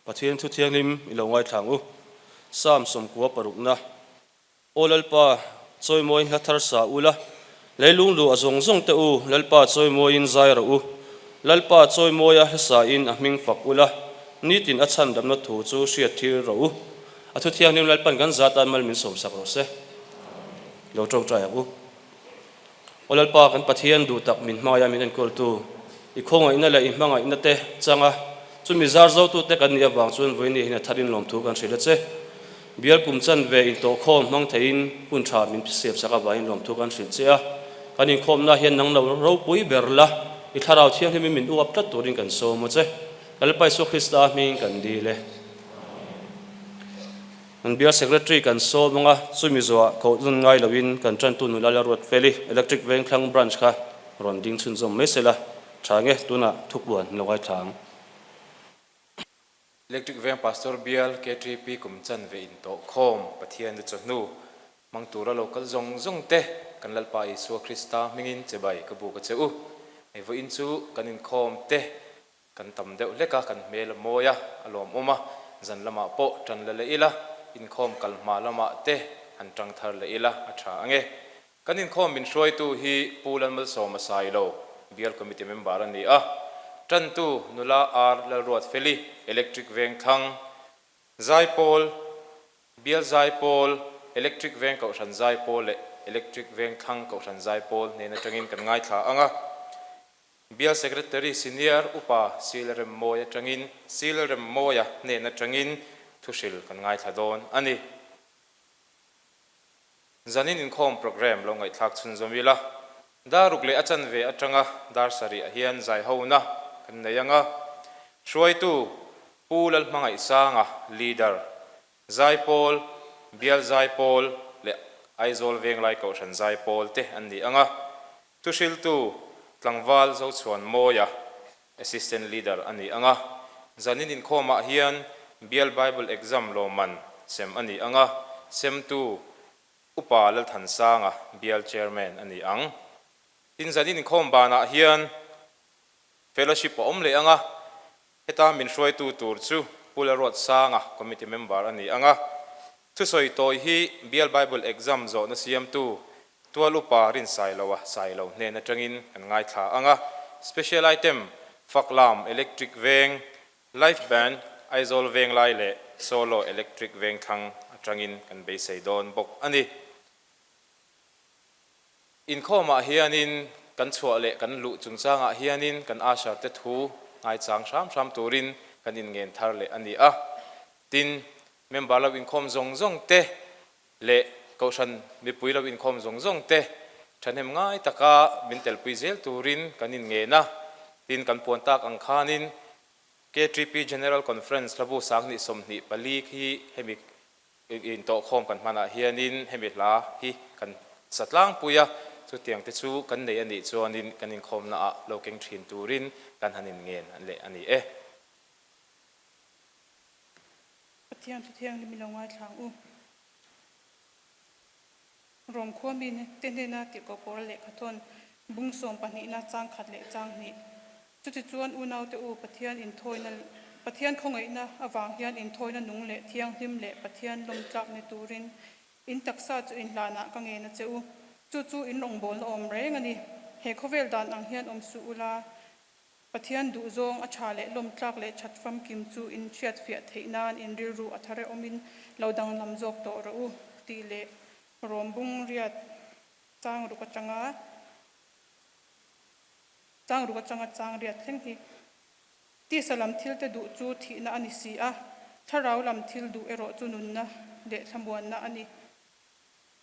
Pathian thu thianghlim i lo ngaithla ang u. Psalm 96 na. Aw Lalpa, chawimawiin hla thar sa u la, leilung lu a zawng zawng te u, Lalpa chawimawiin zai rawh u. Lalpa chawimawia hla sain a hming fak u la, nitin a chhandamna thu chu hriat thil rawh u. A thu thianghlim Lalpan kan za tan mal min sawmsak rawh se. Lo tawngtai ang u. Aw Lalpa, kan Pathian duh tak min hmangaih a min enkawltu, i khawngaihna leh i hmangaihna te changa chumi zar zotute kan nih avang chuan vawiin hian a thatin lawmthu kan hrilh a che. Bial kum chanve intawhkhawm hmang theiin hun tha min siamsak avangin lawmthu kan hrilh che a. Kan inkhawmna hian nang lo ropui ber la, i thlarau thianghlimin min uap tlat turin kan sawm a che. Lalpa Isua Krista hmingin kan dil e. Kan bial Secretary kan sawm anga chumi zawhah koh zun ngai loin kan tantu nula la ruat fel i Electric Vengthlang Branch kha rawn ding chhunzawm mai sela tha nge tunah thupuan lo ngaithla ang. Electric Veng Pastor Bial KTP kum chanve intawh khawm Pathian lu chawhnu hmang tura lo kal zawng zawng te kan Lalpa Isua Krista hmingin chebai ka buk a che u. Hei vawiin chu kan inkhawm te Kan tam deuh hlek a, kan hmel a mawi a, a lawmawm a, zan lamah pawh tan la leh ila, inkhawm kal hma lamah te han tang thar leh ila a tha ang e. Kan inkhawm min hruaitu hi Pu Lalmalsawma Sailo, Bial Committee member a ni a, tantu nula R Lalruatfeli, Electric Vengthlang, Zaipawl, Bial Zaipawl, Electric Veng Kohhran Zaipawl leh Electric Vengthlang Kohhran Zaipawl hnen atangin kan ngaithla ang a. Bial Secretary Senior Upa Silremmawia atangin Silremmawia hnen atangin thuhril kan ngaithla dawn a ni. Zanin inkhawm programme lo ngaihthlak chhunzawm ila, dar ruk leh a chanve atanga dar sarih ah hian zaihona kan nei anga, hruaitu Pu Lalhmangaihsanga, Leader, Zaipawl, Bial Zaipawl leh Aizawl Venglai Kohhran Zaipawl te an ni anga, Thuhriltu tlangval Zochhuan Mawia, Assistant Leader a ni ang a, zanin inkhawmah hian Bial Bible Exam lawmman sem a ni ang a, semtu Upa Lalthansanga, Bial Chairman a ni ang. Tin, zanin inkhawm banah hian Fellowship a awm leh ang a, heta min hruaitu tur chu Pu Lalruatsanga, Committee Member a ni ang a. Thusawi tawi hi Bial Bible Exam zawhna siamtu Tual upa rin Sailoa Sailo hnen atangin kan ngaithla ang a, Special Item, Faklam Electric Veng, Life Band, Aizawl Venglai leh Solo Electric Vengthlang atangin kan beisei dawn bawk a ni. Inkhawmah hianin kan chhuah leh kan luh chungchangah hianin kan usher te thu ngaichang hram hram turin kan inngen thar leh a ni a. Tin, member lo inkhawm zawng zawng te leh Kohhran mipui lo inkhawm zawng zawng te thahnem ngai taka min telpui zel turin kan inngen a, tin kan puan tak ang khanin KTP General Conference hlabu 2024 khi hemi intawhkhawm kan hmanah hianin hemi hla hi kan sa tlangpui a, chutiang te chu kan nei a nih chuanin kan inkhawmna ah lo keng thin turin kan han inngen leh a ni e. Pathian thu thianghlim i lo ngaithla ang u. Rom khua mi te hnena tirhkoh Paula lehkha thawn bung sawm pahnihna chang khat leh chang hnih. Chutichuan unaute u Pathian inthawina Pathian khawngaihna avang hian inthawina nung leh thianghlim leh Pathian lawmtlak ni turin in taksa chu inhlanah ka ngen a che u. Chu chu in rawngbawlna awm reng a ni. He khawvel dan ang hian awm suh ula, Pathian duhzawng a tha leh lawmtlak leh that famkim chu in hriatfiah theih nan in rilru a thar e awmin lo danglam zawk tawh rawh u tih leh rawm bung riat chang ruk atanga chang ruk atanga chang riat thleng hi tisa lam thil te duh chu thihna a ni si a, thlarau lam thil duh erawh chu nunna leh thlamuanna a ni.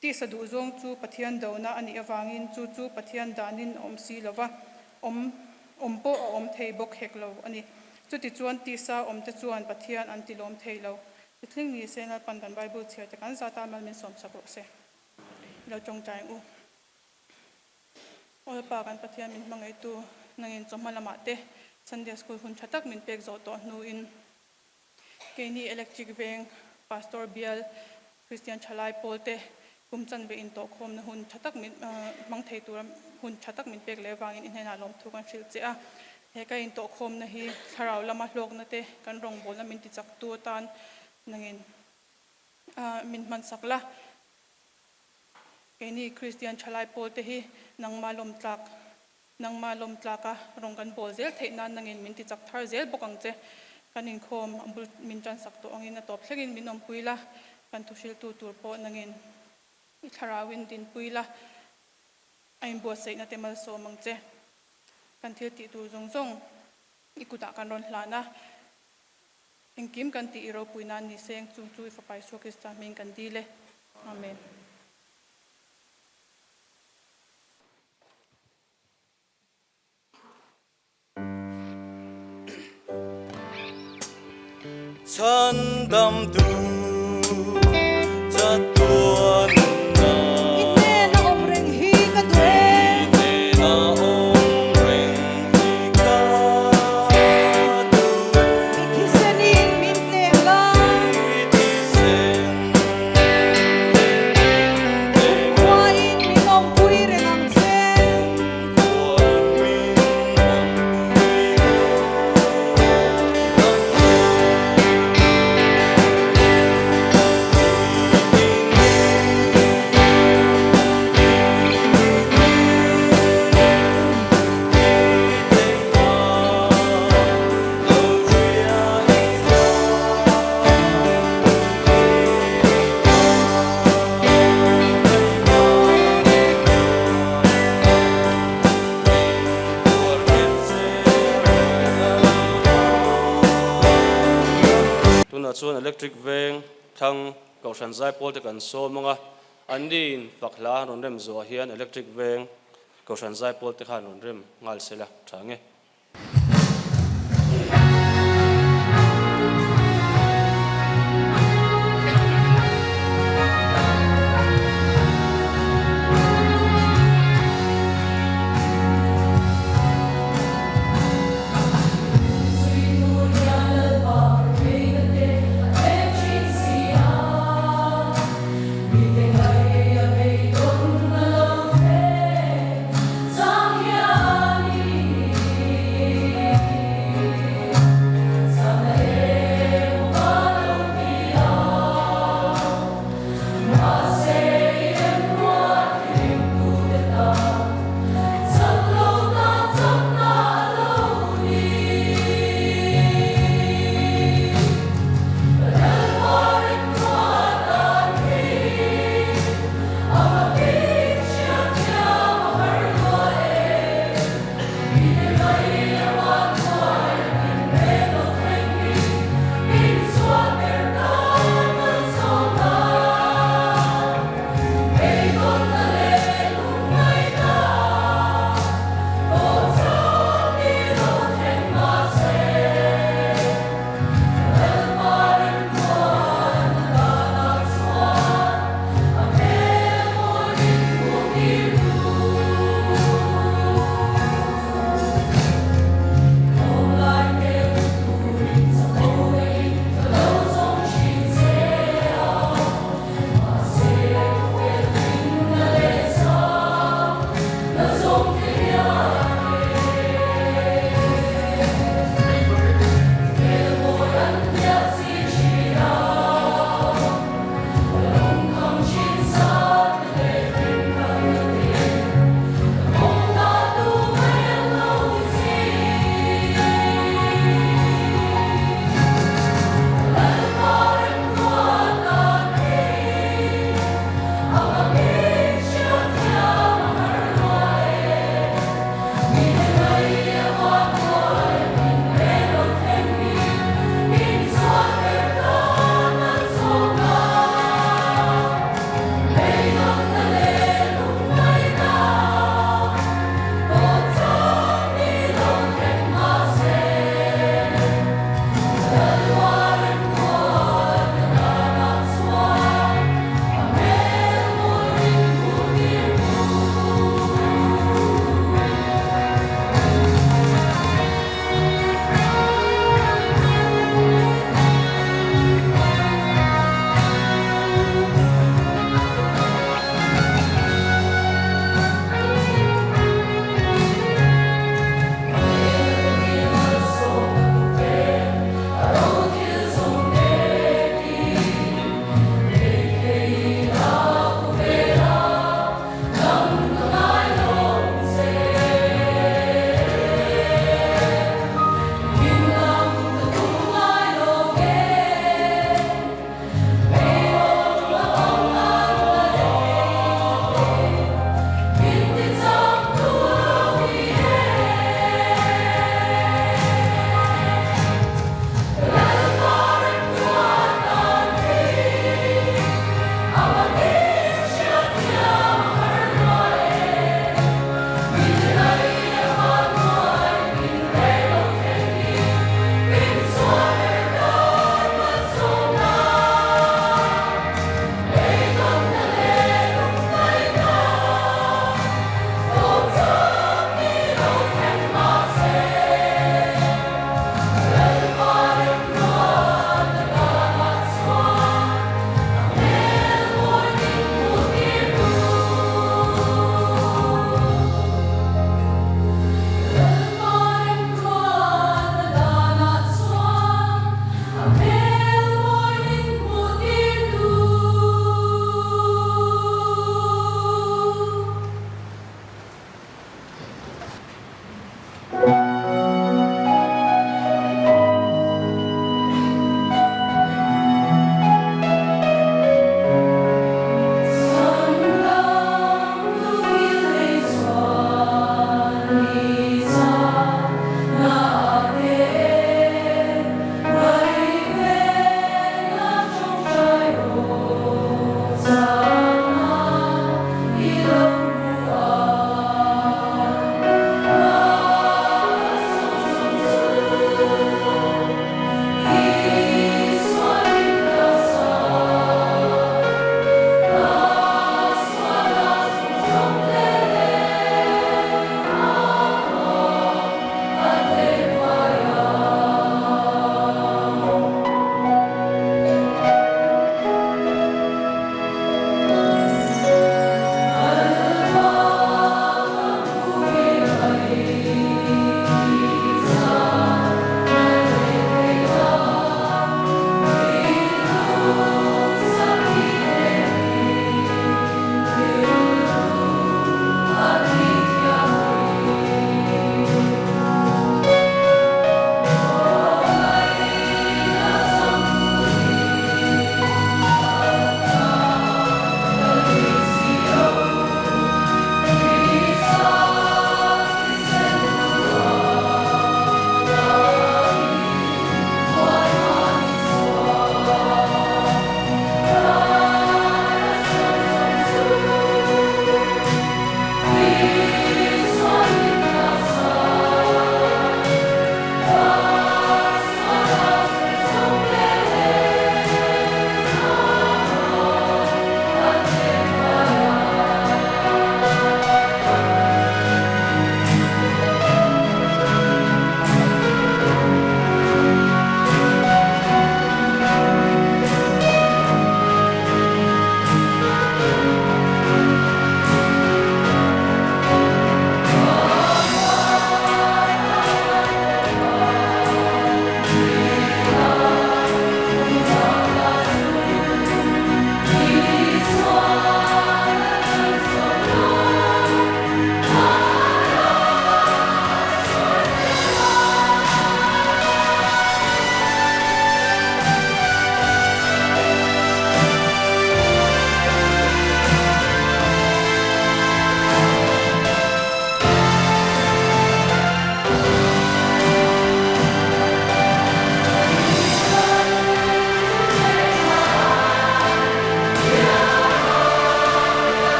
Tisa duhzawng chu Pathian dona a nih avangin chu chu Pathian danin a awm si lo va, awm awm pawh a awm thei bawk hek lo a ni. Chutichuan tisa awmte chuan Pathian an tilawm thei lo. Thutling ni se Lalpan kan Bible chhiar te kan zata mal min sawmsak rawh se. I lo tawngtai ang u. Aw Lalpa kan Pathian min hmangaihtu nangin chawhma lamah te Sunday School hun tha tak min pek zawh tawh hnuin Keini Electric Veng Pastor Bial Kristian Thalai Pawl te kum chanve intawhkhawmna hun tha tak min hmang thei tura hun tha tak min pek leh avangin i hnenah lawmthu kan hrilh che a. He ka intawhkhawmna hi thlarau lama hlawkna te kan rawngbawlna min tichaktu atan nangin min hmansak la. Keini Kristian thalai pawl te hi nangma lawmtlak nangma lawmtlaka rawng kan bawl zel theih nan nangin min tichak thar zel bawk ang che. Kan inkhawm a bul min tansak tawh angin a tawp thlengin min awmpui la, kan thuhriltu tur pawh nangin i thlarauin dinpui la, a inbuatsaihna te malsawm ang che. Kan thil tih tur zawng zawng i kutah kan rawn hlan a, engkim kan tih i ropui nan ni seng chung chu i Fapa Isua Krista hming kan dil e. Amen. Chhandamtu chatuan nunna. I hnena awm reng hi ka duh e. I hnena awm reng hi ka duh e. I thisenin min tlem la. I thisen min tlem la. Khuain min awmpui reng ang che. Khuain min awmpui reng ang che. Tunah chuan Electric Veng thlang Kohhran Zaipawl te kan sawm ang a, anni in fak hla rawn rem zuah hian Electric Veng Kohhran Zaipawl te khan rawn rem nghal se la tha nge.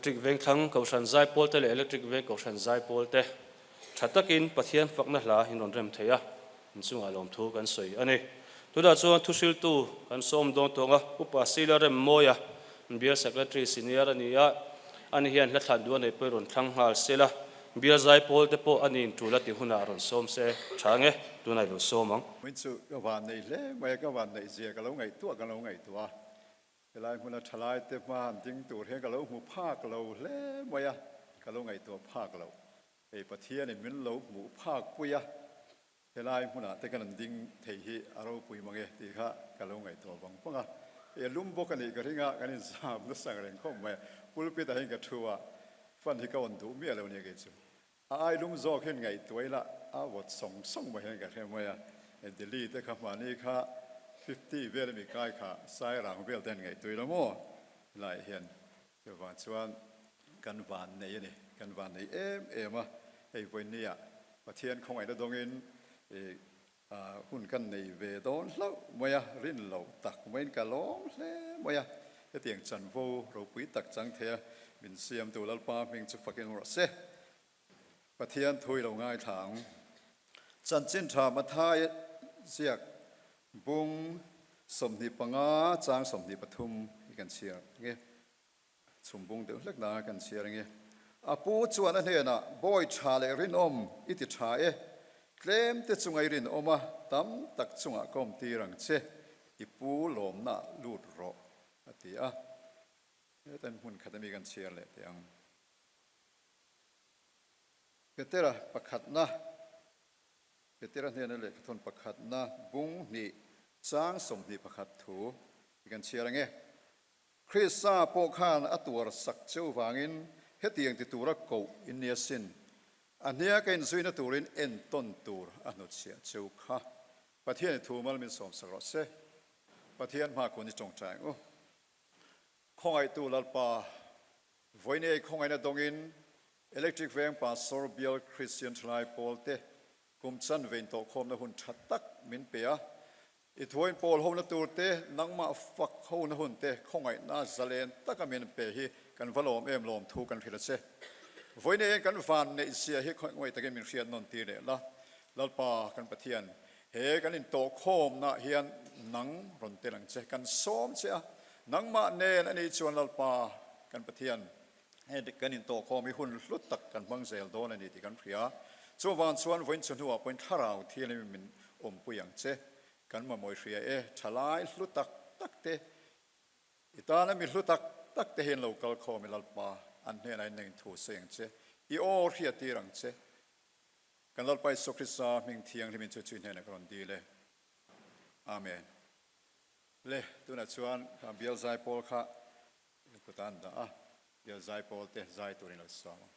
Electric Vengthlang Kohhran Zaipawl te leh Electric Veng Kohhran Zaipawl te tha takin Pathian fakna hla in rawn rem thei a, inchungah lawmthu kan sawi a ni. Tunah chuan thuhriltu kan sawm dawn tawng a, Upa Sila Remmawia, Bial Secretary Senior a ni a, ani hian hla thlan duh a neih pawh i rawn thlang nghal sela, Bial Zaipawl te pawh a niin tul a ti hunah rawn sawm se tha nge, tunah i lo sawm ang. Hmuin chu ka van nei hle mai a, ka van neih zia ka lo ngaihtuah ka lo ngaihtuah a, Helai hmuna thalaite hma han ding tur hian ka lo hmu phak lo hle mai a, ka lo ngaihtuah phak lo. Hei Pathianin min lo hmuh phak pui a, helai hmunah te kan han ding thei hi a ropui mang e tih kha ka lo ngaihtuah vang vang a. Hei a lum bawk a nih ka ring a, kan inzam nasa ang reng khawp mai a, pulpit ah hian ka thu a, fan hi ka awn duh miah lo nia kei chu. A ai lum zawk hian ngaihtuah ila a vawt sawng sawng mai hian ka hre mai a, Delhi te kha hmani kha 50 vel ami kai kha Sairang vel te han ngaihtuah ila maw helaiah hian chuvang chuan kan van nei a ni, kan van nei em em a, hei vawinia Pathian khawngaihna dawngin ih hun kan nei ve dawn hlauh mai a, rin loh tak maiin ka lawm hle mai a, hetiang chanvo ropui tak chang thei a min siamtu Lalpa hming chu fakin rawh se. Pathian thui lo ngaithla ang. Chanchin tha Mathai ziak bung 25 chang 23 hi kan chhiar ang e. Chhum bung deuh hlek danga kan chhiar ange. A pu chuan a hnenah, Bawi tha leh rinawm i ti tha e, tlem te chunga i rinawm a, tam tak chungah ka awm tir ang che, i pu lawmna lut rawh, a ti a. Hetan hmun khat ami kan chhiar leh teh ang. Petera pakhatna, Petera hnena lehkhathawn pakhatna bung hnih chang 21 thu i kan chhiar ange. Krista pawh khan a tuar sak cheu vangin hetiang ti tura koh in ni asin. A hnia ka inzuina turin entawn tur a hnutchhiah cheu kha. Pathian i thu mal min sawm sak rawh se. Pathian hma kun i tawngtai ang u. Khawngaihtu Lalpa, vawiin ei khawngaihna dawngin Electric Veng Pastor Bial Christian Thalai Pawl te kum chan vein tawhkhawmna hun tha tak min pe a. I thuain pawl hona tur te, nangmah fak hona hun te, khawngaihna zalen taka min pe hi kan va lawm em lawm thu kan hrilh a che. Vawiin eng kan van neih zia hi khawngaih takin min hriat nawn tir leh la. Lalpa kan Pathian, he kan intawhkhawmna hian nang rawn tel ang che, kan sawm che a, nangmah nen a nih chuan Lalpa kan Pathian, Hei kan intawhkhawm hi hun hlu tak kan hmang zel dawn a ni tih kan hria. Chuvang chuan vawiin chu hnuah pawhin thlarau thianghlim min awmpui ang che. Kan mamawih hria e, thalai hlu tak tak te, i tana mi hlu tak tak te hian lo kal khawm i Lalpa, an hnenah in neng thu sawi ang che, i aw hriattir ang che. Kan Lalpa Isua Krista hming thianghlimin chu chu i hnenah ka rawn dil e. Amen. Le, tunah chuan kha bial zaipawl kha Kut an dah a, bial zaipawl te zai turin lo sawm ang.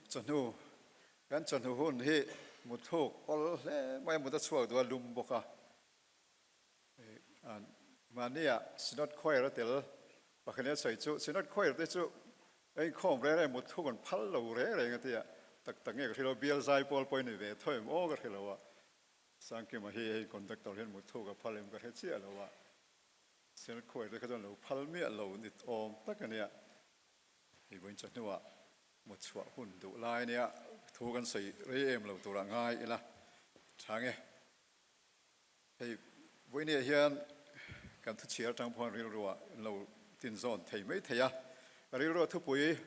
chawhnu kan chawhnu hun hi muthluk awl hle mai a, mut a chhuak duh a lum bawk a. Mahnia Synod Choir a tel pakhat in a sawi chu Synod Choir te chu a inkhawm reng reng muthluk an phal lo reng reng a ti a, tak tak nge ka hre lo, bial zai pawl pawhin ni ve tho em aw ka hre lo a, Sangkima hi hei conductor hian muthluk a phal em ka hre chiah lo a, Synod Choir te kha chuan lo phal miah lo ni awm tak a nia. Hei vawiin chawhnuah mut chhuah hun duh lai ania thu kan sawi rei em lo turah ngai ila tha nge. Hei vawiiniah hian kan thuchhiar atang pawh hian rilruah an lo tinzawn thei mai thei a, rilrua thupui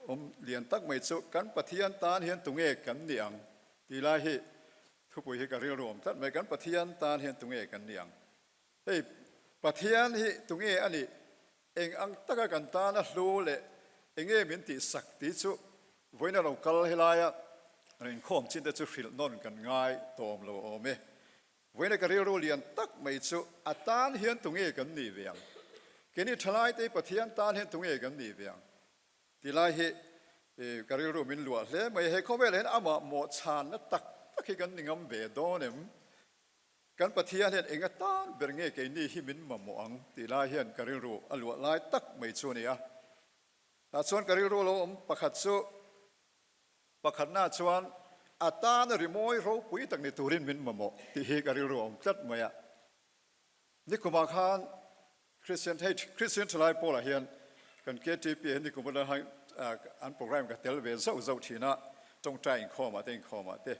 awm lian tak mai chu kan Pathian tan hian tunge kan ni ang tih lai hi thupui hi ka rilru awm tlat mai, kan Pathian tan hian tunge kan ni ang. Hei Pathian hi tunge a nih? Eng ang taka kan tana hlu leh enge min tihsak tih chu vawiin a lo kal helaia an inkhawm chin te chu hrilh nawn kan ngai tawm lo awm e. Vawiin a ka rilru lian tak mai chu a tan hian tunge kan nih ve ang? Keini thalaite hi Pathian tan hian tunge kan nih ve ang? Ti lai hi ka rilru min luah hle mai. He khawvelah hian amah mawhchhanna tak tak hi kan ni ngam ve dawn em? Kan Pathian hian eng atan ber nge keini hi min mamawh ang tih lai hian ka rilru a luah lai tak mai chu a ni a. Tah chuan ka rilru lo awm pakhat chu pakhatna chuan a tana rimawi ropui tak ni turin min mamawh tih hi ka rilru a awm tlat mai a. Nikumah khan Christian hei Christian Thalai Pawlah hian kan KTP ah hian nikum atang an program ka tel ve zauh zauh thin a, tawngtai inkhawmah te inkhawmah te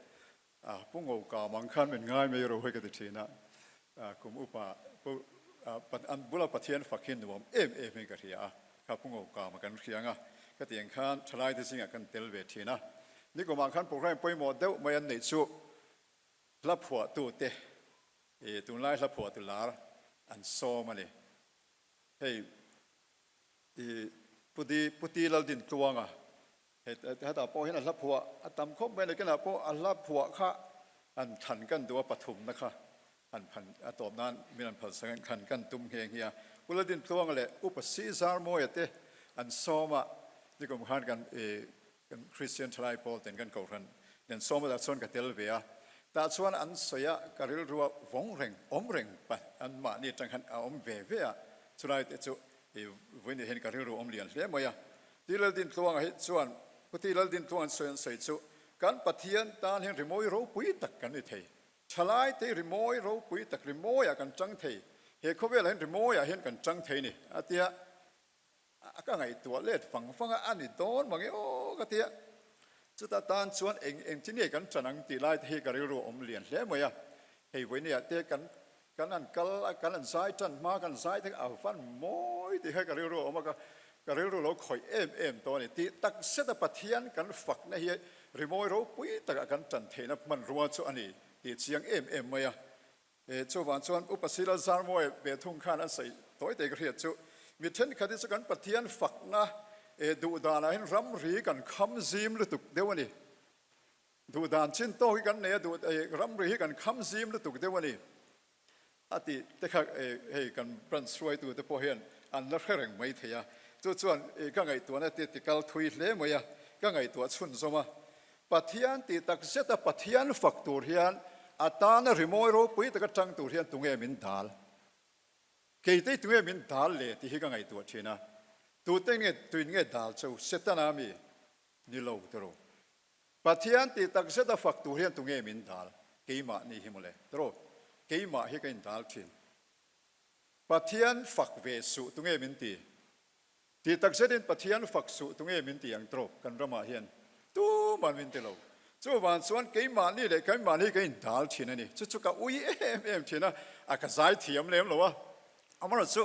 A pu ngo ka mang khan min ngai mai ro hei ka ti thin a, kum upa pu an bula Pathian fak hi nuam em em hi ka hria a, kha pu ngo ka ma kan hria anga ka ti ang khan thalai te zingah kan tel ve thin a, nikumah khan programme pawimawh deuh mai an neih chu hla phuahtu te ih tunlai hla phuahtu lar an sawm a ni. Hei ih pu di pu Ti Laldintluanga Hetah pawh hian a hla phuah a tam khawp mai a, nakinah pawh a hla phuah kha an thlan kan duh a, pathumna kha an phan a tawp nan min an phal sak thlan kan tum nghe nghe a. Pu Ladintluanga leh Upa Sizarmawia te an sawm a, nikum khan kan kan Kristian Thalai Pawl ten kan kohhran nen sawm a, tah chuan ka tel ve a, tah chuan an sawi a, ka rilrua vawng reng awm reng an mahni atang khan a awm ve ve a, chulai te chu vawiin hian ka rilru awm lian hle mai a. Ti Laldintluanga hi chuan Pu Ti Laldintluang an sawi an sawi chu kan Pathian tan hian rimawi ropui tak kan ni thei. Thalai te rimawi ropui tak rimawiah kan chang thei. He khawvelah hian rimawiah hian kan chang thei ni a tia a ka ngaihtuah let fang fang a, a ni dawn mange aw ka tia. Chuta tan chuan eng eng chi nge kan chan ang tih lai te hi ka rilru a awm lian hle mai a. Hei vawinia te kan Kan an kal a, kan an zai tan hma kan zai te a van mawi tih kha ka rilru a awm a, ka ka rilru lo khawih em em tawh a ni. Tih tak zet a Pathian kan fakna hi rimawi ropui takah kan tan theihna hmanrua chu a ni tih chiang em em mai a. E, chuvang chuan Upa Sila Zarmawi ve thung khan an sawi tawi te ka hriat chu, mi thenkhat hi chu kan Pathian fakna e duhdanah hian ramri kan kham zim lutuk deuh a ni. Duhdan chin tawk hi kan nei a, duh ramri hi kan kham zim lutuk deuh a ni a tih te kha hei kan branch hruaitu te pawh hian an la hre reng mai thei a. Chu chuan ka ngaihtuahna te ti kal thui hle mai a, ka ngaihtuah chhunzawm a. Pathian tih tak zeta Pathian fak tur hian a tana rimawi ropui taka tang tur hian tunge min dal? Keitei tunge min dal le tih hi ka ngaihtuah thin a. Tute nge tuin nge dal chu? Setana mi ni lo tiraw? Pathian tih tak zet a fak tur hian tunge min dal? Keimah ni hi mawle. Tiraw? Keimah hi ka indal thin. Pathian fak ve suh tunge min ti? Tih tak zetin Pathian fak suh tunge min ti ang tiraw? Kan ramah hian tuman min ti lo. Chuvang chuan keimahni leh keimahni ka indal thin a ni. Chu chu ka ui em em thin a, a ka zai thiam lem lo a. Amaherawhchu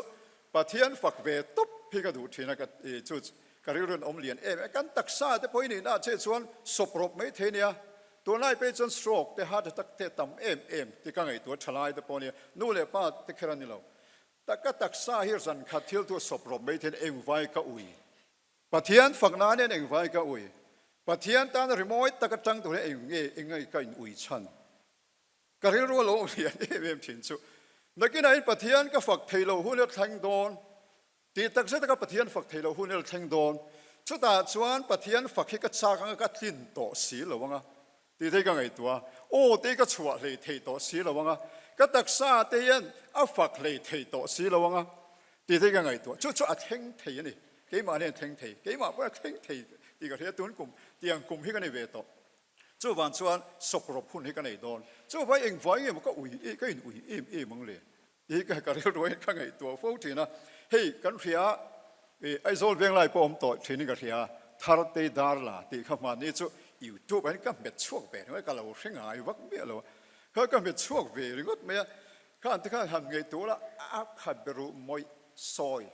Pathian fak ve tawp hi ka duh thin a, ka chu Ka rilru an awm lian em e. Kan taksa te pawh i nihna ah che chuan sawp rawp mai thei nia. Tunlai pei chuan stroke te heart attack te tam em em ti ka ngaihtuah tha lai te pawh nia. Nu leh pa te kher a ni lo. Ka taksa hi zan khat thil chu sawp rawp mai thei engvai ka ui. Pathian fak nan hian engvai ka ui. Pathian tana rimawi tak atang tur hian eng nge eng ka in ui chhan. Ka rilru a lo awm lian em em thin chu. Nakinah in Pathian ka fak thei lo hun hi a thleng dawn. Tih tak zet taka Pathian fak thei lo hun hi a thleng dawn. Chutah chuan Pathian fak hi ka chak anga ka tlin tawh si lo anga tih te hi ka ngaihtuah a, aw te hi ka chhuah hlei thei tawh si lo anga, ka taksa te hian a fak hlei thei tawh si lo anga tih te hi ka ngaihtuah. Chu chu a thleng thei a ni, keimah hian a thleng thei, keimah pawh a thleng thei tih ka hria, tun kum tiang kum hi ka ni ve tawh. Chuvang chuan sawkrawp hun hi ka nei dawn. Chuvang engvai nge maw ka ui e, ka in ui em em ang le tih hi ka rilru in ka ngaihtuah fo thin a. Hei kan hria e Aizawl Venglai pawh awm tawh thin in ka hria, Thartei Darla tih kha hmanni chu YouTube ah hian ka hmet chhuak ve ringawt a, ka lo hre ngai vak miah lo a. Kha ka hmet chhuak ve ringawt mai a, khan te khan han ngaihtuah la a khat ber u mawih sawi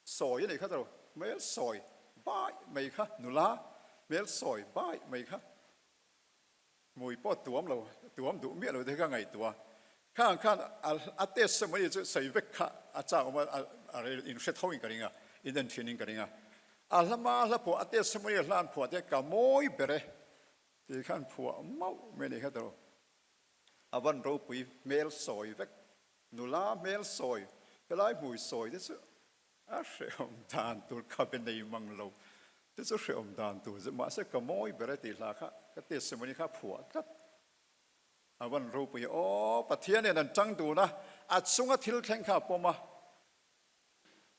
Sawi a nih kha tawh, hmel sawi bai mai kha nula hmel sawi bai mai kha hmui pawh tuam lo, tuam duh miah lo te kha ngaihtuah a, khang khan a test emaw ni chu sawi vek kha a chak awm a, a rel in hre tho in ka ring a, in en thin in ka ring a, a hla hma hla phuah a test emaw ni hla an phuah te ka mawi ber e tih khan phuah mauh mai a nih kha tawh, a van ropui hmel sawi vek. Nula hmel sawi, helai hmui sawi te chu a hrehawm dan tur kha be nei mang lo te chu hrehawm dan tur chu mahse ka mawi ber e tih hla kha ka testimony kha phuah tlat a van ropui aw Pathian in an tang dun a a chunga thil thleng kha a pawm a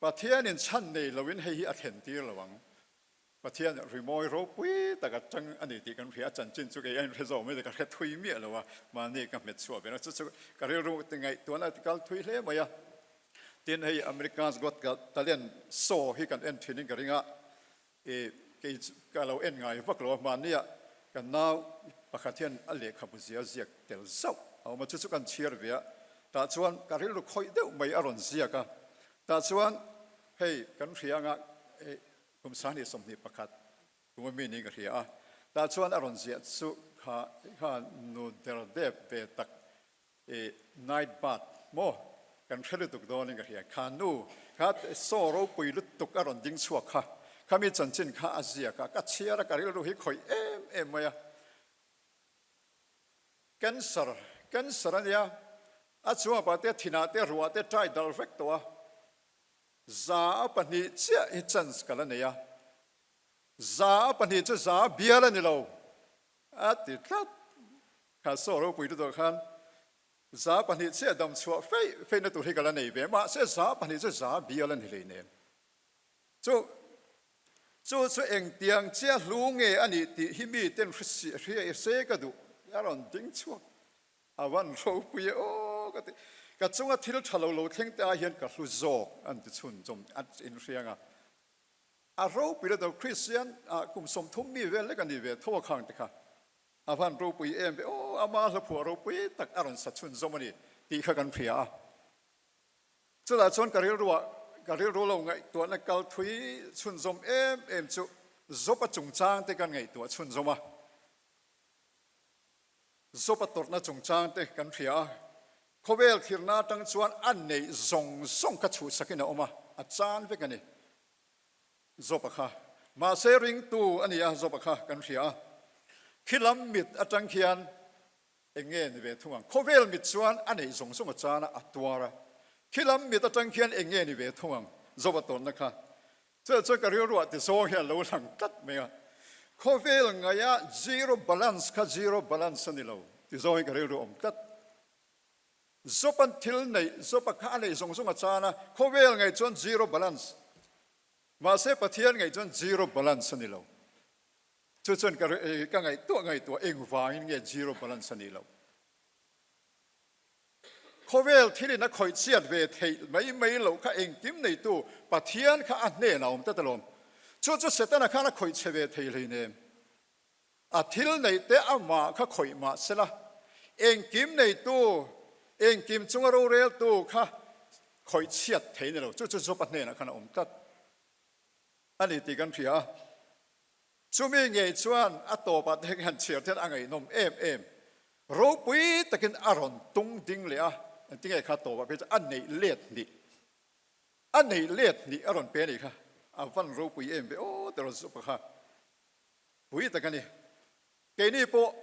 Pathian in chhan nei lo in hei hi a thlen tir lo ang. Pathian rimawi ropui tak a tang a ni tih kan hria a, chanchin chu kei a inhre zawk mai te ka hre thui miah lo a, mahni ka hmet chhuah ve na chu chu ka rilru ti ngaihtuahna a ti kal thui hle mai a. Tin, hei America's Got Talent show hi kan en thin in ka ring a, i kei chu ka lo en ngai vak lo a, mahnia kan nau pakhat hian a lehkhabu zia ziak tel zauh a awm a, chu chu kan chhiar ve a, tah chuan ka rilru khawih deuh mai a rawn ziak a, tah chuan hei kan hria anga i Kum 21 kum a mi niin ka hria a, tah chuan a rawn ziah chu kha kha nu der dep ve tak i night bath maw kan hre lutuk dawnin ka hria, kha nu kha saw ropui lutuk a rawn ding chhuak kha, kha mi chanchin kha a ziak a, ka chhiar a ka rilru hi khawih em em mai a, cancer cancer a nia, a chungah pah te thinah te ruah te tai dal vek tawh a. 2% chiah hi chance ka la nei a, 2% chu za bial a ni lo a ti tlat. Kha saw ropui lutuk khan 2% chiah dam chhuah feih feihna tur hi ka la nei ve, mahse 2% chu za bial a ni hleinem. Chu chu chu engtiang chiah hlu nge a nih tih hi miten hria se ka duh a rawn ding chhuak. A van ropui e aw ka ti. Ka chunga thil tha lo lo thleng te ai hian ka hlu zawk an ti chhun chawm a inhriang a. A ropui la do Kristian ah kum 30 mi vel lek a ni ve tho a khang te kha. A van ropui em ve aw ama hla phuah ropui tak a rawn sa chhun zawm a ni tih kha kan hria a. Chutah chuan ka rilruah ka rilru lo ngaihtuahna kal thui chhun zawm em em chu Job-a chungchang te kan ngaihtuah chhun zawm a. Zawpa tawrhna chungchang te kan hria a, khawvel thirna atang chuan a neih zawng zawng kha chhuhsakin a awm a, a chan vek a ni. Zawpa kha mahse ringtu a ni a, Zawpa kha kan hria a, khilam mit atang khian eng nge ni ve thung ang? Khawvel mit chuan a neih zawng zawng a chan a, a tuar a, khilam mit atang khian eng nge ni ve thung ang? Zawpa tawrhna kha Chu chuan ka rilruah ti zawng hi a lo lang tlat mai a, khawvel ngaia zero balance kha zero balance a ni lo ti zawng hi ka rilru awm tlat. Job-an thil neih, Job-a kha a neih zawng zawng a chan a, khawvel ngaih chuan zero balance, mahse Pathian ngaih chuan zero balance a ni lo. Chu chuan ka ka ngaihtuah ngaihtuah engvangin nge zero balance a nih loh. Khawvel thilin a khawih chhiat ve theih mai mai loh kha engkim neitu Pathian kha a hnenah awm tlat alawm. Chu chu Setana khan a khawih chhe ve thei hleinem. A thil neih te amah kha khawih mah sela, engkim neitu, engkim chunga roreltu kha khawih chhiat thei ni lo. Chu chu Job-a hnenah khan a awm tlat a ni tih kan hria a. Chumi ngei chuan a tawpah te hian chhiar te hian a ngaihnawm em em. Ropui takin a rawn tung ding leh a, engtinge kha tawpah phei chuan a neih let hnih, a neih let hnih a rawn pe a nih kha, a van ropui em ve aw ti rawn zupa kha pui tak a ni. Keini pawh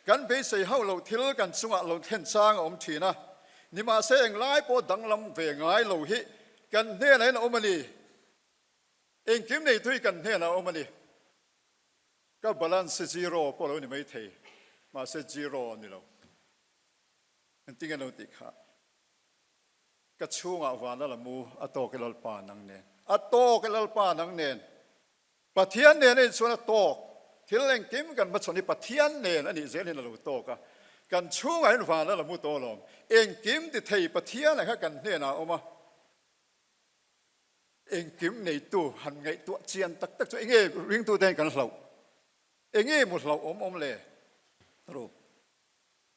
kan beisei hauh loh thil kan chungah lo thlen chang a awm thin a, nimahse englai pawh danglam ve ngai lo hi kan hnenah hian a awm a ni. Engkim nei tui kan hnenah a awm a ni. Ka balance zero pawh lo ni mai thei, mahse zero a ni lo. Engtin nge lo tih kha? Ka chhungah van a la mu, a tawk e Lalpa nang nen. A tawk e Lalpa nang nen. Pathian nen a inchhuan a tawk. Thil engkim kan hmachhawn hi Pathian nen a nih zel hian a lo tawk a. Kan chhungah hian van a la mu tawh alawm. Engkim ti thei Pathian ah kha kan hnenah a awm a. Engkim neitu han ngaihtuah chian tak tak chu enge ringtute hian kan hlauh? Enge maw hlauh awm awm le? Ru,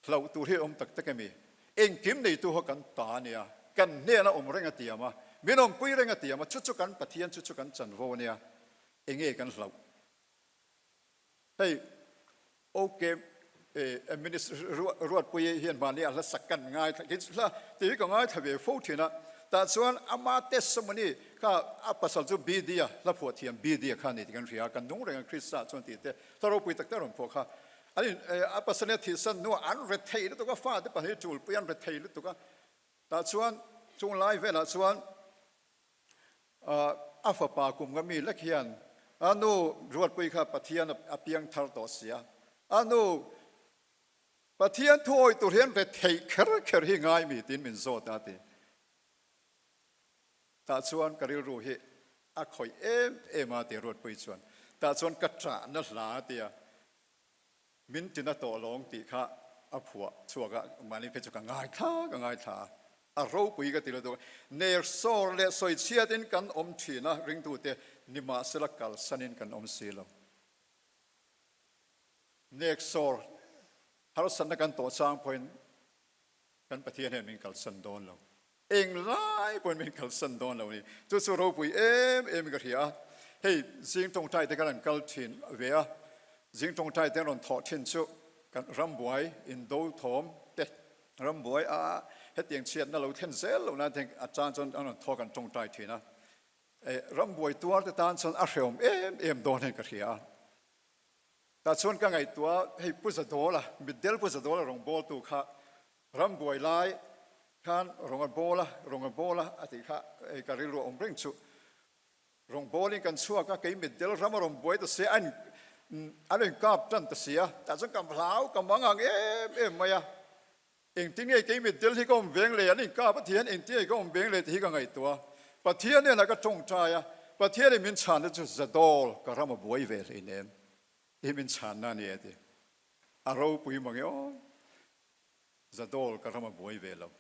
hlauh tur hi a awm tak tak emi? Engkim neitu kha kan ta a nia, kan hnena awm reng a tiam a, min awmpui reng a tiam a, chu chu kan Pathian, chu chu kan chanvo a nia, enge kan hlauh? Hei OK Minister Ruatpuii hian mahni a hla sak kan ngaithla khi hla tih hi ka ngaithla ve fo thin a, tah chuan ama testimony kha a pasal chu BD a hla phuah thiam BD a kha a ni tih kan hria a, kan nung reng a Krista chuan tih te hla ropui tak tak a rawn phuah kha. An in a pasal nia thihsan hnuah an rethei lutuk a, fate pahnih tulpui an rethei lutuk a, tah chuan chung lai velah chuan A fapa kum nga mi lek hian a nu Ruatpui kha Pathian a piang thar tawh si a, a nu Pathian thu awih tur hian ve theih kher kher hi ngai mi tiin min zawt a ti. Tah chuan ka rilru hi a khawih em em a ti Ruatpui chuan. Tah chuan ka ṭahna hla a ti a. Min tina tawh lawng tih kha a phuah chhuak a, mahni phei chu ka ngaithla ka ngaithla a, a ropui ka ti lo deuh a. Ner sawr leh sawi chhiatin kan awm thin a, ringtute nimahsela kalsanin kan awm si lo. Nek sawr harsatna kan tawh chang pawhin kan Pathian hian min kalsan dawn lo. Englai pawhin min kalsan dawn lo a ni. Chu chu ropui em em in ka hria a. Hei zing tawngtai te kan rawn kal thin ve a, zing tawngtai te an rawn thawh thin chu kan rambuai indo thawm te, rambuai a hetiang chhiatna lo thlen zel loh nan te a tan chuan an rawn thawk an tawngtai thin a. Rambuai tuar te tan chuan a hreawm em em dawn hian ka hria a. Tah chuan ka ngaihtuah hei Pu Zadawla, mitdel Pu Zadawla rawngbawltu kha rambuai lai khan rawng a bawl a, rawng a bawl a a tih kha hei ka rilru a awm reng chu. Rawng bawlin kan chhuak a, kei mitdel ram a rawn buai ta sia, a in an rawn kap tan ta sia, tah chuan ka hlau, ka mang ang em em mai a. Engtin nge kei mitdel hi ka awm veng le? An inkap a ti hian engtin nge ka awm veng le tih hi ka ngaihtuah a. Pathian hnenah ka tawngtai a, Pathianin min chhanna chu Zadawl ka ram a buai ve hleinem tih hi min chhanna a ni a ti. A ropui mange aw, Zadawl ka ram a buai ve lo.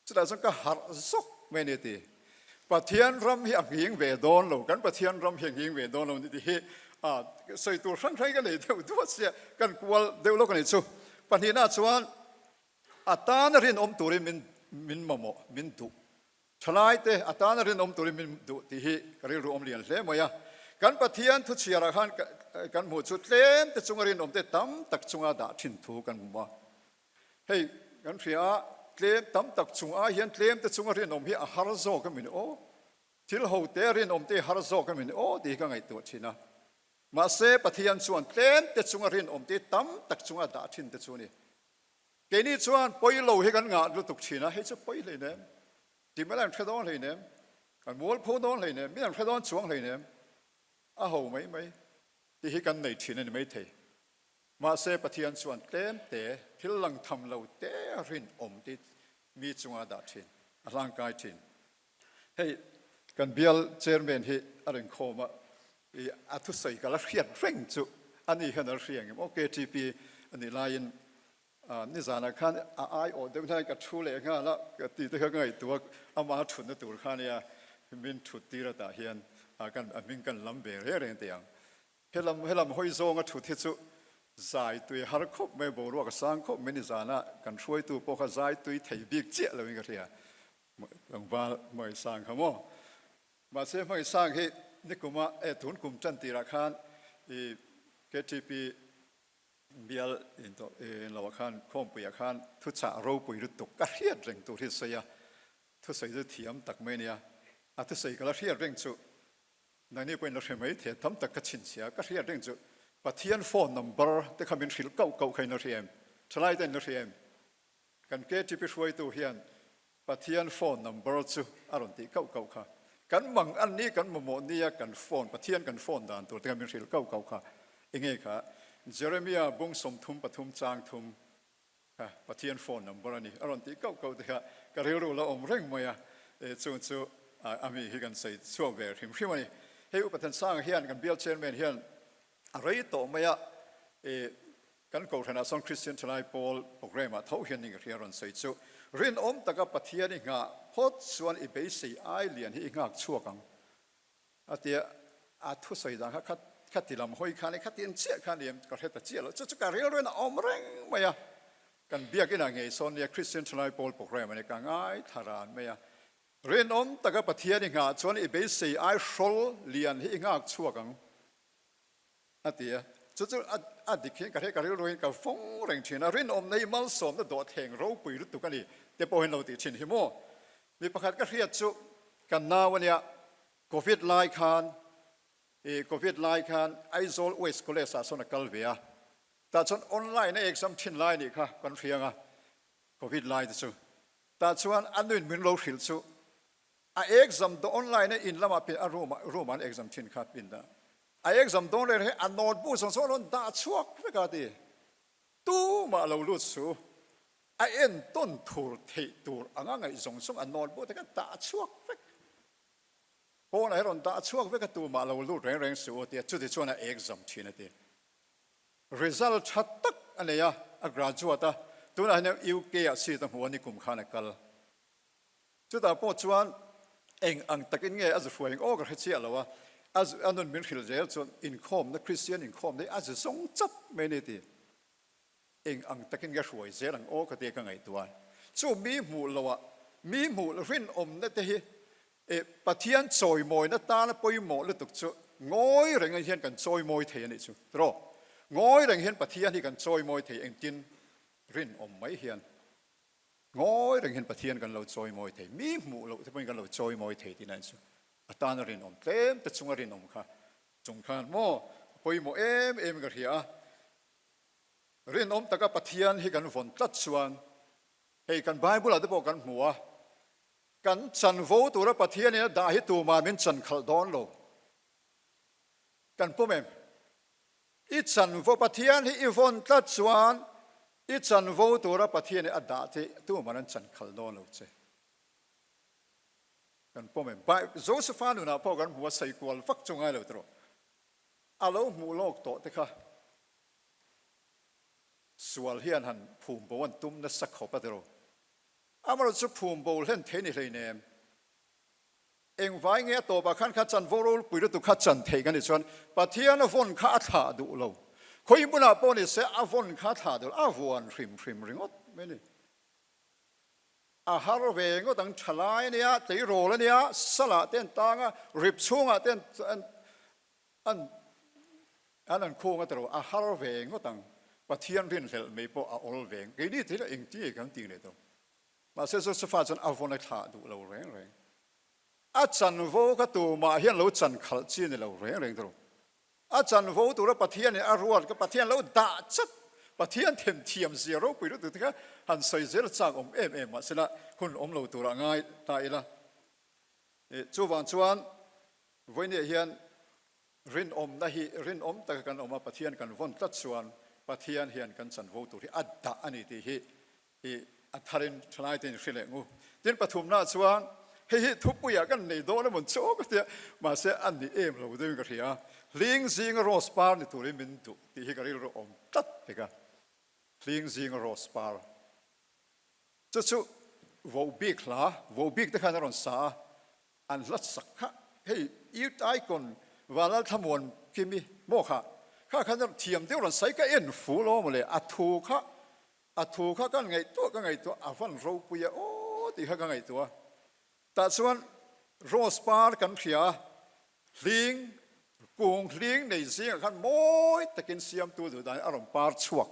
Chutah chuan ka harh zawk mai a ni a ti. Pathian ram hi a nghing ve dawn lo, kan Pathian ram hi a nghing ve dawn lo a ni tih hi sawi tur hrang hrang hi ka nei deuh duah sia, kan kual deuh lawk a ni chu. Pahnihna chuan a tana rinawm turin min min mamawh, min duh. Thalaite a tana rinawm turin min duh tih hi ka rilru awm lian hle mai a. Kan Pathian thuchhiarah khan kan hmuh chu tlem te chunga rinawm te tam tak chunga dah thin thu kan hmu a. Hei kan hria a, tlem tam tak chung ai hian tlem te chunga rinawm hi a har zawk em in aw? Thil ho te rinawm te hi har zawk em in aw tih hi ka ngaihtuah thin a. Mahse Pathian chuan tlem te chunga rinawm te hi tam tak chunga dah thin te chu a ni. Keini chuan pawi lo hi kan ngah lutuk thin a, hei chu pawi hleinem, ti mai an hre dawn hleinem, kan mualpho dawn hleinem, mi an hre dawn chuang hleinem, a ho mai mai tih hi kan nei thin a ni maithei. Mahse, Pathian chuan tlem te, thil lang tham lo te rinawm tih mi chunga dah thin, a hlangkai thin. Hei, kan bial chairman hi a rawn khawm a, i a thusawi ka la hriat reng chu a ni hian a la hria ang em aw, KTP a nih laiin nizanah khan a aiawh deuh hlai ka thu leh nghal a, ka tih te kha ka ngaihtuah a, amah thutna tur kha nia min thut tir a tah hian a hming kan lam ve reng reng teh ang. Helam helam hawi zawnga thut hi chu zai tui har khawp mai, boruak a sang khawp mai ni zana kan hruaitu pawh kha zai tui thei bik chiah loin ka hria. Tlangval Hmangaihsang kha maw? Mahse Hmangaihsang hi nikuma e tun kum tan tirah khan i KTP bial inloah khan khawmpuiah khan thuchah ropui lutuk ka hriat reng tur hi sawi a, thusawi chu thiam tak mai ania, a thusawi ka la hriat reng chu Nangni pawhin la hre mai thei a, tam tak ka chhinchhia, ka hriat reng chu Pathian phone number te kha min hrilh kauh kauh kha in la hria em? Thalai te in la hria em? Kan KTP hruaitu hian Pathian phone number chu a rawn tih kauh kauh kha. Kan mang an ni kan mamawh nia kan phone Pathian kan phone dan tur te kha min hrilh kau kau kha. Enge kha Jeremiah bung 33 chang thum kha Pathian phone number a ni a rawn tih kau kau te kha ka rilru la awm reng mai a. Chung chu a mi hi kan sawi chhuak ve hrim hrim a ni. Hei Upa Thansanga hian kan bial chairman hian a rei tawh mai a, Kan Kohhranah sawn Kristian Thalai Pawl programme ah tho hian ning hria rawn sawi chu, Rinawm taka Pathian i nghah phawt chuan i beisei ai lian hi i nghak chhuak ang a tia, a thusawi dan kha kha ti lam hawi khan i kha ti chiah khan i ka hre ta chiah lo, chu chu ka rilruin a awm reng mai a, kan biakinah ngei sawn nia Kristian Thalai Pawl programme a ni ka ngai thla ran mai a, Rinawm taka Pathian i nghah chuan i beisei ai hrawl lian hi i nghak chhuak ang. A ti a, chu chu a dik hian ka hre ka rilru hian ka vawng reng thin a, rinawmna hi malsawmna dawhthleng ropui lutuk a ni te pawh hian lo tih thin hi maw. Mi pakhat ka hriat chu kan nau a nia, Covid lai khan ih Covid lai khan Aizawl West College ah sawn a kal ve a, tah chuan online a exam thin lai nih kha kan hriang a, Covid lai te chu tah chuan a nuin min lo hrilh chu A exam dawn online a in lamah pin a room ah room ah an exam thin kha pin dah. A exam dawn reng reng a notebook zawng zawng a rawn dah chhuak vek a ti. Tumah lo lut su. A en tawn thur theih tur anga ngaih zawng zawng a notebook te kha dah chhuak vek. Pawnah hi rawn dah chhuak vek a tumah lo lut reng reng su a ti a, chuti chuan a exam thin a ti. Result tha tak a nei a, a graduate a, tunah hian UK ah seat a hmu a nikum khan a kal. Chutah pawh chuan eng ang takin nge a zu hruai eng aw ka hre chiah lo a, a zu a nun min hrilh zel chuan inkhawmna Kristian inkhawmna hi a zu zawng chap mai a ni ti. Eng ang takin nge hruai zel ang aw ka tia ka ngaihtuah a. Chu mi hmuh loh ah mi hmuh rinawmna te hi eh Pathian chawimawina tana pawimawh lutuk chu ngawi reng hian kan chawimawi thei a nih chu tiraw. Ngawi reng hian Pathian hi kan chawimawi thei engtin rinawm mai hian. Ngawi reng hian Pathian kan lo chawimawi thei, mi hmuh loh te pawhin kan lo chawimawi thei tihna chu a tana rinawm tlem te chunga rinawm kha chung khan maw a pawimawh em em ka hria a. Rinawm taka Pathian hi kan vawn tlat chuan hei kan Bible ah te pawh kan hmu a, kan chanvo tura Pathianin a dah hi tumah min chan khalh dawn lo. Kan pawm em? I chanvo Pathian hi i vawn tlat chuan i chanvo tura Pathian hi a dah che tuman an chan khal dawn lo che. Kan pawm em? Bai Josefa nunah pawh kan hmu a sawi kual vak chu ngai lo tawh. A lo hmuh lawk tawh te kha sual hian han phum bo an tum nasa khawp a tiraw. Amaherawhchu chu phum bo hlen thei ni hleinem. Engvai nge a tawpah khan kha chanvo ropui lutuk kha chan theih ka nih chuan Pathian a vawn kha a thlah duh lo. Khawi hmunah pawh ni se a vawn kha a thlah duh lo, a vuan hrim hrim ringawt mai a ni. A har ve ngawt ang, thalai a nia, tleirawl a nia, salah te an tang a, rip chhungah te an an an an khung a tiraw, a har ve ngawt ang. Pathian rinhlelh mai pawh a awl ve. Keini thil engtin nge kan tih leh tawh? Mahse Josefa chuan a vawn a thlah duh lo reng reng. A chanvo kha tumah hian lo chan khalh chi a ni lo reng reng tawh. A chanvo tura Pathianin a ruat kha Pathian lo dah chat, Pathian themthiam zia ropui lutuk te kha han sawi zel chak awm em em mahsela hun awm lo turah ngai ta ila. Chuvang chuan vawinia hian Rinawmna hi rinawm taka kan awm a, Pathian kan vawn tlat chuan Pathian hian kan chanvo tur hi a dah a ni tih hi i a tharin thalaite in hre leh ngu. Tin, pathumnaah chuan hei hi thupuiah kan nei dawn emaw chaw ka tia, mahse a ni em lo deuhin ka hria a, hling zinga rose par ni turin min duh tih hi ka rilru awm tlat pek a, hling zinga rose par chu chu vohbik hla, vohbik te khan a rawn sa a, An hla sak kha hei Youth Icon Vanlal Thlamuan Kimi maw kha kha khan a thiam deuh rawn sai ka en fu lo maw le a thu kha a thu kha kan ngaihtuah ka ngaihtuah a van ropui a aw tih kha ka ngaihtuah a tah chuan rose par kan hria a hling kung hling nei zingah khan mawi takin siamtu duh dan a rawn par chhuak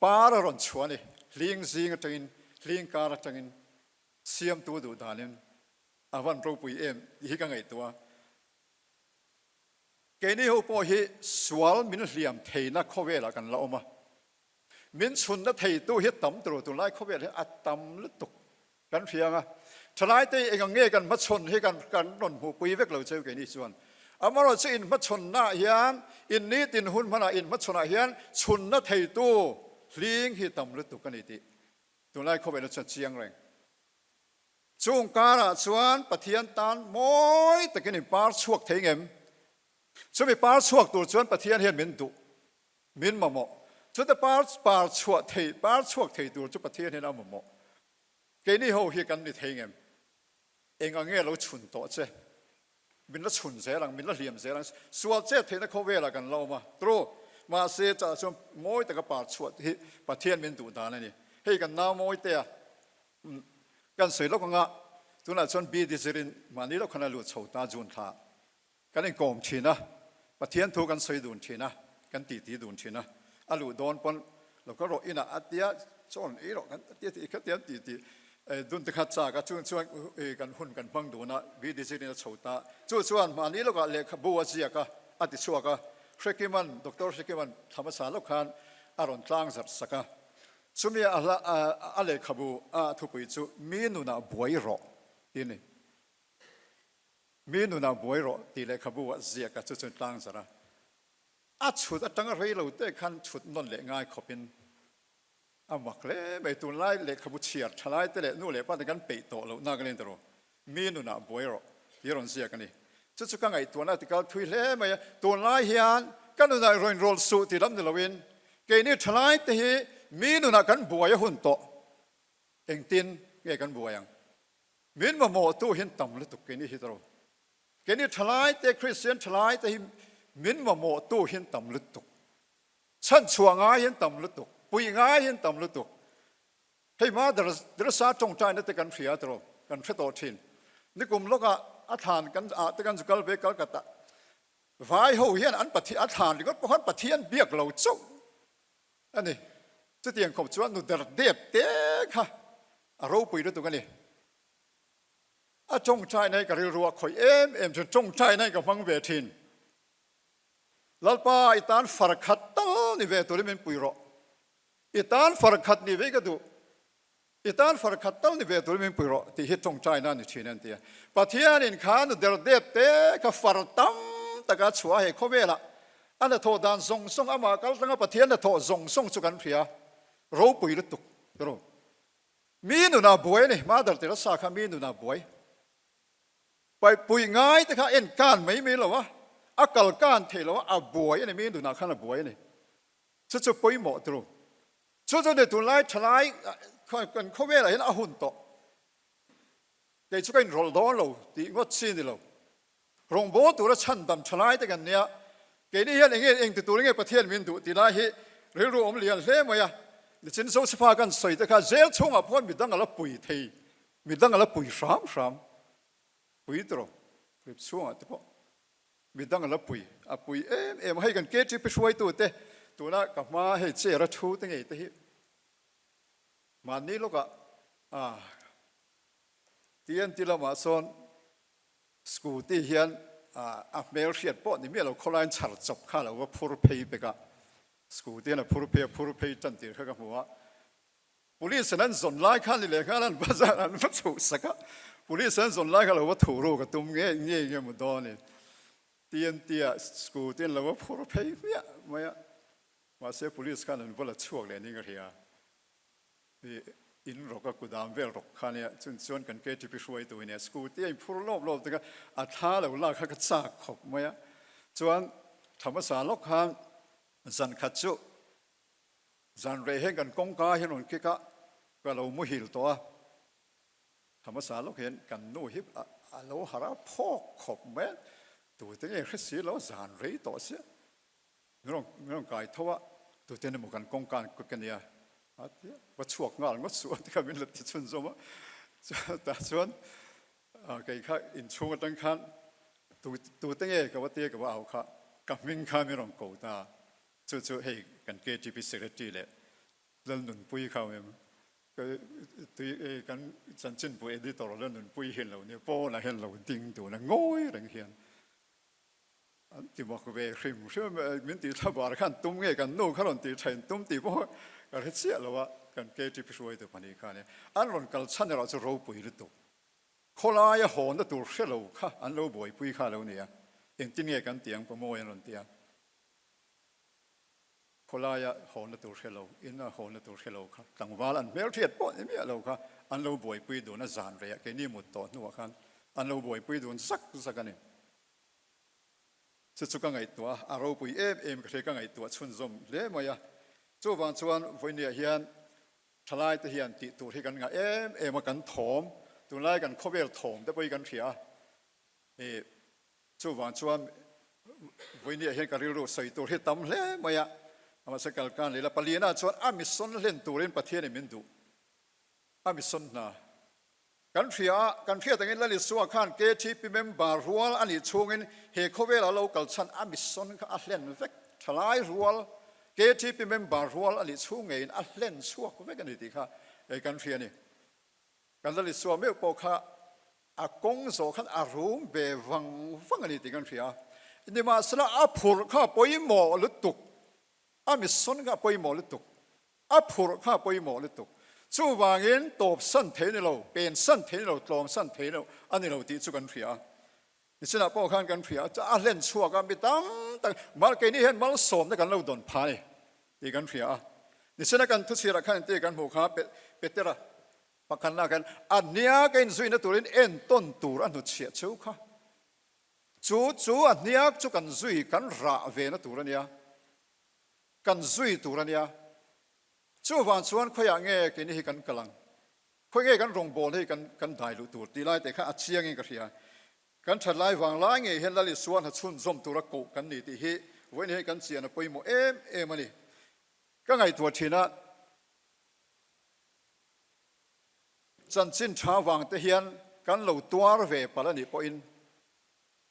par a rawn chhuah a ni hling zing atangin hling kar atangin Siamtu duh danin a van ropui em tih hi ka ngaihtuah a. Keini ho pawh hi sual min hliam theihna khawvelah kan la awm a. Min chhunna theitu hi tam tur tunlai khawvel hi a tam lutuk kan hria ang a. Thalaite hi eng ang nge kan hmachhawn hi kan kan rawn hmuhpui vek lo cheu keini chuan. Amaherawhchu in hmachhawnnaah hian in nitin hun hmanah in hmachhawnah hian chhunna theitu hling hi tam lutuk a ni tih tunlai khawvelah chuan chiang reng. Chung karah chuan Pathian tan mawi takin in par chhuak thei ngem? Chumi par chhuak tur chuan Pathian hian min duh, min mamawh. Chute par par chhuah thei par chhuak thei tur chu Pathian hian a mamawh. Keini ho hi kan ni thei ngem? Eng ang nge lo chhun tawh che? Min la chhun zel ang, min la hliam zel ang. Sual chet theihna khawvelah kan la awm a, true. Mahse chah chuan mawi taka par chhuah hi Pathian min duh dan a ni. Hei kan nau mawi te a, kan sawi lawk anga tunah chuan BD zirin mahni lawk khan a lut chho ta June thla. Kan inkawm thin a, Pathian thu kan sawi dun thin a, kan titi dun thin a, a luh dawn pawn lo ka rawh inah a tia chawn ei rawh kan tia tih kha tian titi dun te kha chak a, chung chuan kan hun kan hmang dun a, BDC in a chho ta, chu chuan mahni lawkah lehkhabu a ziak a, a ti chhuak a, Hrekiman, Doctor Hrekiman thla hmasa lawk khan a rawn tlang zarh sak a, chumi a hla a lehkhabu a thupui chu Mi nunah buai rawh tih a ni. Mi nunah buai rawh tih lehkhabu ah ziak a chu chuan tlang zarh a, a chhut atanga rei lo te khan chhut nawn leh ngai khawpin a mak hle mai. Tunlai lehkhabu chhiar tha lai te leh nu leh pa te kan peih tawh loh nak a ni tawh mi nunah buai rawh tih a rawn ziak a ni. Chu chu ka ngaihtuahna a tikal thui hle mai a, tunlai hian ka nunah rawn rawl suh tih lam ni loin keini tha lai te hi mi nunah kan buai a hun tawh engtin nge kan buai ang? Min mamawhtu hian tam lutuk keini hi tawh. Keini thalaite, Kristian thalaite hi min mamawhtu hian tam lutuk. Chhanchhuah ngai hian tam lutuk. Puih ngai hian tam lutuk. Hei hma Dresa tawngtaina te kan hria tawh, kan hre tawh thin. Nikum lawkah a thlan kan ah te kan zu kal ve Calcutta. Vai ho hian an Pathian a thlan ringawt pawh khan Pathian biak lo chauh a ni. Chutiang khawp chuan nu der dep te kha a ropui lutuk a ni. A tawngtaina hi ka rilru a khawih em em thin, tawngtaina hi ka hmang ve thin. Lalpa i tan far khat tal ni ve turin min pui rawh. I tan far khat ni ve ka duh. I tan far khat tal ni ve turin min pui rawh tih hi tawngtaina a ni thin a ni ti a. Pathianin kha nu der dep te kha far tam taka chhuah he khawvelah a hnathawh dan zawng zawng amah kal tanga Pathian hnathawh zawng zawng chu kan hria ropui lutuk ro. Mi nunah buai a ni, Mother Teresa kha mi nunah buai. Paihpui ngai te kha en kan mai mai lo a, a kal kan thei lo a, a buai a ni, mi nunah khan a buai a ni. Chu chu pawimawh turu. Chu chu ni tunlai thalai kan khawvelah hian a hun tawh. Kei chu ka inrawlh dawn lo tih ngawt chi ni lo. Rawngbâwl tura chhandam thalai te kan nia. Keini hian enge eng ti tur nge Pathian min duh tih lai hi rilru awm lian hle mai a. Nichin Josepha kan sawi te kha jail chhungah pawh midang a la pui thei, midang a la pui hram hram. Pui tawh rip chhungah te pawh midang a la pui, a pui em em a. Hei kan KTP hruaitu te tuna ka hma hei chair a thu te ngei te hi mahni lawkah ah TNT lamah sawn Scooty hian a hmel hriat pawh ni miah lo khawlaiin chhar chawp kha a lo va phur phei pek a, Scooty hian a phur phei a, phur phei tan tir kha ka hmu a. Police in an zawn lai khan ni leh nghal an va zan an va chhuh sak a, Police an zawn lai kha lo va thu ruk a tum ngei ngei nge maw dawn i TNT ah Scooty an lo va phur phei hmiah mai a, mahse Police khan an va la chhuak leh ning a hria. I in rawk a kudam vel rawk kha nia chun chuan kan KTP hruaitu hi nia scooty a inphur lawp lawp tek a a thla lo lak kha ka chak khawp mai a chuan tha hmasa lawk khan zan khat chu zan reh hian kan kawngka hian rawn kick a ka lo muhil tawh a tha hmasa lawk hian kan nu hi a lo harh a phawk khawp mai a tute nge hre si lo zan rei tawh sia Min rawn min rawn kai tho a, tute emaw kan kawngka an kut ka nia a ti a, va chhuak nghal ngawt suh a ti kha min la ti chhunzawm a, chutah chuan kei kha inchhung atang khan tu tute nge ka va tia ka va au kha ka hming kha min rawn ko ta, chu chu hei kan KTP secretary leh Lalnunpui kha awm em tui kan chanchinbu editor Lalnunpui hi lo nia pawnah hian lo ding dun a ngawi reng hian. An ti mak ve hrim hrim a, min tih thla bar khan tum nge kan nu kha rawn tih tha in tum tih pawh ka hre chiah lo a, kan KTP hruaitu pahnih kha ania. An rawn kal chhan erawh chu ropui lutuk. Khawlaia hawnna tur hre lo kha an lo buaipui kha a lo ni a, engtin nge kan tiang pawmawi an rawn ti a. Khawlaia hawnna tur hre lo, ina hawnna tur hre lo kha tlangval an hmelhriat pawh ni miah lo kha an lo buaipui dun a, zan reiah keini mut tawh hnuah khan an lo buaipui dun zak zak a ni. Chu chu ka ngaihtuah a, a ropui em em ka hria, ka ngaihtuah chhunzawm hle mai a. Chuvang chuan vawinia hian thalai te hian tih tur hi kan ngah em em a, kan thawm, tunlai kan khawvel thawm te pawh hi kan hria a. I chuvang chuan vawinia hian ka rilru sawi tur hi tam hle mai a, mahse kalkan leh la paliana chuan a mission hlen turin Pathianin min duh, a mission hna Kan hria a, kan hriat angin Lal Isua khan KTP member rual a nih chhungin he khawvela lo kal chhan a mission kha a hlen vek. Thalai rual KTP member rual a nih chhung ngeiin a hlen chhuak vek a ni tih kha kan hria a ni. Kan Lal Isua meuh pawh kha a kawng zawh khan a rum ve vang vang a ni tih kan hria a. Nimahsela a phurh kha a pawimawh lutuk, a mission kha a pawimawh lutuk. A phurh kha a pawimawh lutuk. Chuvangin tawp san thei ni lo, pen san thei ni lo, tlawm san thei lo a ni lo tih chu kan hria a. Nichinah pawh khan kan hria a, a hlen chhuak a, mi tam tak mal keini hian malsawmna kan lo dawn pha a ni tih kan hria a. Nichina kan thuchhirah khan engtin kan hmuh kha Petera pakhatna khan a hniak a inzuina turin entawn tur a hnutchhiah cheu kha. Chu chu a hniak chu kan zui kan rah vena tur a nia. Kan zui tur a nia. Chuvang chuan khawiah nge keini hi kan kal ang? Khawi nge kan rawngbâwl hei kan kan dai luh tur tih lai te kha a chiangin ka hria. Kan that lai vang lai ngei hian Lal Isua hna chhunzawm tura koh kan ni tih hi vawiin hei kan chian a pawimawh em em a ni. Ka ngaihtuah thin a, chanchin tha vang te hian kan lo tuar ve palh a nih pawhin,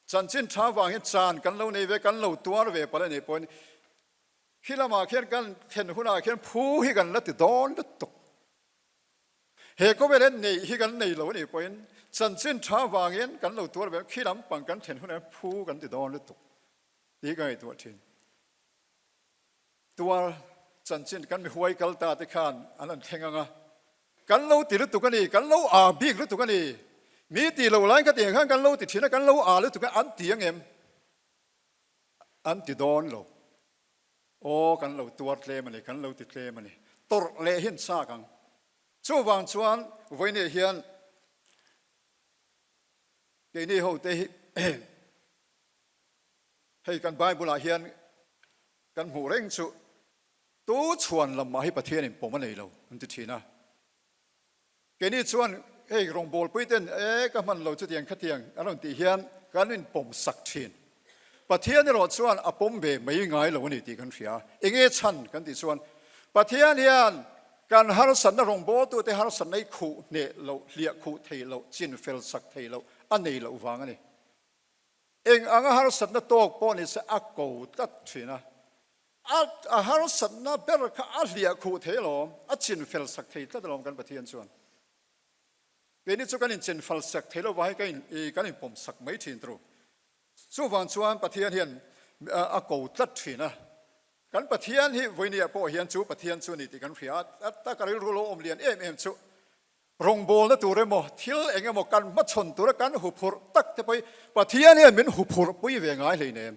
Chanchin tha vang hian chan kan lo nei ve, kan lo tuar ve palh a nih pawhin khi lamah khian kan thlen hunah khian phu hi kan la ti dawn lutuk. He khawvel hian neih hi kan nei lo a nih pawhin chanchin tha vangin kan lo tuar ve, khi lampang kan thlen hunah hian phu kan ti dawn lutuk tih hi ka ngaihtuah thin. Tuar chanchin kan mi huai kal ta te khan an rawn thleng ang a, kan lo ti lutuk a ni, kan lo aa bik lutuk a ni, mi ti lo lai ka tih ang khan kan lo ti thin a, kan lo aa lutuk a, an ti ang em? An ti dawn lo. Aw, kan lo tuar tlem a ni, kan lo ti tlem a ni. Tawrh leh hi an chak ang. Chuvang chuan vawiinah hian keini hote hi Hei kan Bible ah hian kan hmuh reng chu tu chhuan lam mah hi Pathian in pawm a nei lo an ti thin a. Keini chuan hei rawngbawlpui ten e ka hman lo chutiang khatiang an rawn tih hian kan in pawm sak thin. Pathian erawh chuan a pawm ve mai ngai lo a ni tih kan hria. Enge chhan kan tih chuan Pathian hian kan harsatna rawngbawltute harsatna i khuh hneh loh, hliah khuh thei loh, chin fel sak thei loh a nei loh vang a ni. Eng anga harsatna tawk pawh ni se a ko tlat thin a, a a harsatna ber kha a hliah khuh thei alawm, a chinfel sak thei tlat alawm kan Pathian chuan. Keini chu kan inchinfal sak thei lo vang hi kan in kan inpawm sak mai thin turu. Chuvang chuan Pathian hian a ko tlat thin a, kan Pathian hi vawinia pawh hian chu Pathian chu a ni tih kan hria a, a ka rilru lo awm lian em em chu Rawngbawlna tur emaw, thil eng emaw kan hmachhawn tura kan huphurh tak te pawh hi Pathian hian min huphurh pui ve ngai hleinem.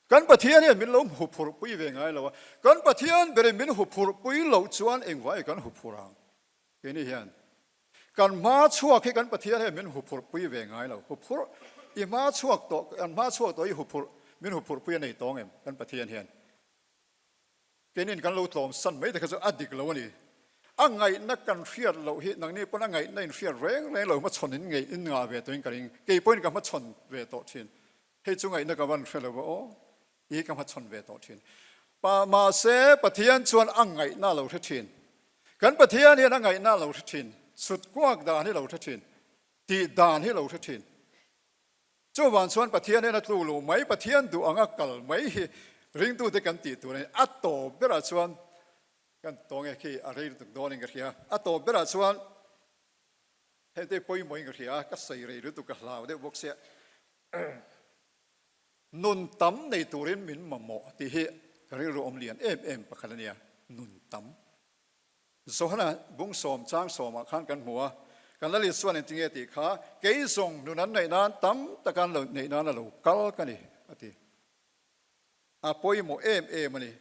Kan Pathian hian min lo huphurh pui ve ngai lo a, kan Pathian berin min huphurh pui loh chuan engvai kan huphurh ang? Keini hian kan hma chhuak hi kan Pathian hian min huphurh pui ve ngai lo. Huphurh i hma chhuak tawh, kan hma chhuak tawh i huphurh, min huphurh pui a nei tawng em kan Pathian hian? Keinin kan lo tlawm san mai te kha chu a dik lo a ni. A ngaihna kan hriat loh hi nangni pawn a ngaihna in hriat reng reng lo hmachhawn in ngei in ngah ve tawhin ka ring. Kei pawhin ka hmachhawn ve tawh thin. Hei chu ngaihna ka van hre lo va aw i ka hmachhawn ve tawh thin. Pa mahse Pathian chuan a ngaihna a lo hre thin. Kan Pathian hian a ngaihna a lo hre thin. Sut kuak dan hi lo hre thin. Tih dan hi lo hre thin. Chuvang chuan Pathian hian a tlu luh mai, Pathian duh anga kal mai hi ringtute kan tih tur a ni. A tawp berah chuan, kan tawng e khi a rei lutuk dawnin ka hria, a tawp berah chuan hei te pawimawhin ka hria a, ka sawi rei lutuk ka hlau deuh bawk sia. Nun tam nei turin min mamawh tih hi ka rilru awm lian em em pakhat a nia, nun tam. Johana bung sawm chang sawmah khan kan hmu a. Kan Lal Isuan engtinge tih kha, Kei zawng nun an neih nan tam tak an lo neih nan a lo kal ka ni, a ti. A pawimawh em em a ni.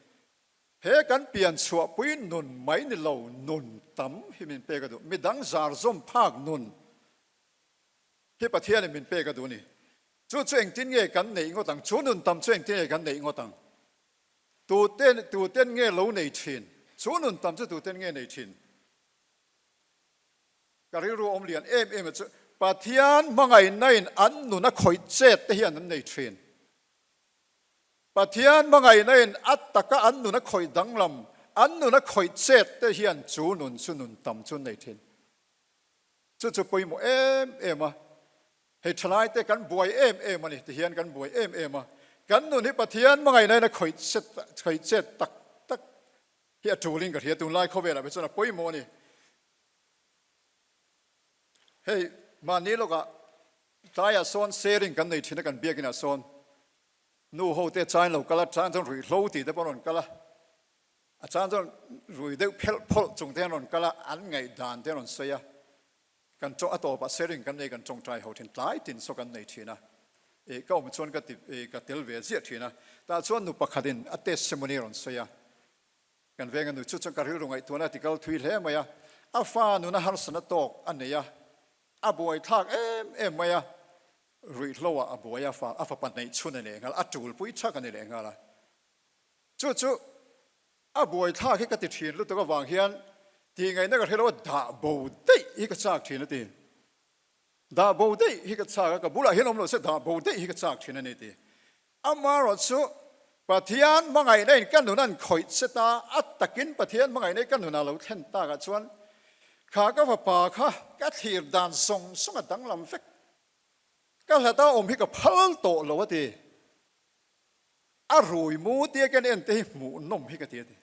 He kan pian chhuahpui nun mai ni lo nun tam hi min pek a duh. Midang zar zawm phak nun hi Pathianin min pek a duh a ni. Chu chu engtin nge kan neih ngawt ang? Chu nun tam chu engtin nge kan neih ngawt ang? Tuten tuten nge lo nei thin? Chu nun tam chu tuten nge nei thin? Ka rilru awm lian em em a chu Pathian hmangaihna in an nun a khawih chet te hian an nei thin. Pathian hmangaihna in a taka an nun a khawih danglam, an nun a khawih chet te hian chu nun chu nun tam chu an nei thin. Chu chu pawimawh em em a, hei thalai te kan buai em em a ni ti hian kan buai em em a, kan nun hi Pathian hmangaihna in a khawih chet khawih chet tak tak hi a tul in ka hria tunlai khawvelah phei chuan a pawimawh a ni. Hei mahni lawkah tlaiah sawn sharing kan nei thin a kan biakinah sawn Nu ho te chain lo kal a, chang chuan ruihhlo tih te pawh an rawn kal a, a chang chuan rui deuh phelh phawlh chung te an rawn kal a, an ngaihdan te an rawn sawi a, kan chaw a tawpah sharing kan nei kan tawngtai ho thin tlai tin saw kan nei thin a, ih ka awm chuan ka ti ih ka tel ve ziah thin a, tah chuan nu pakhatin a testimony a rawn sawi a, kan venga nu chu chuan ka rilru ngaihtuahna a ti kal thui hle mai a, a fa nuna harsatna tawk a nei a, a buaithlak em em mai a, Ruihhlo ah a buai a fa a fapa hneih chhun a ni nghal, a tul pui chak a ni leh nghal a. Chu chu a buai thlak hi ka ti thin lutuk avang hian tih ngaihna ka hre lo a, dah bo daih hi ka chak thin a ti. Dah bo daih hi ka chak a, ka bulah hian awm lo se dah bo daih hi ka chak thin a ni ti. Amaherawhchu Pathian hmangaihna in ka nun an khawih che ta, a takin Pathian hmangaihna i ka nunah lo thlen takah chuan kha ka fapa kha ka thlir dan zawng zawng a danglam vek. Ka hlata awm hi ka phal tawh lo a ti. A rui mu tia kan en te hi hmuhnawm hi ka ti a ti.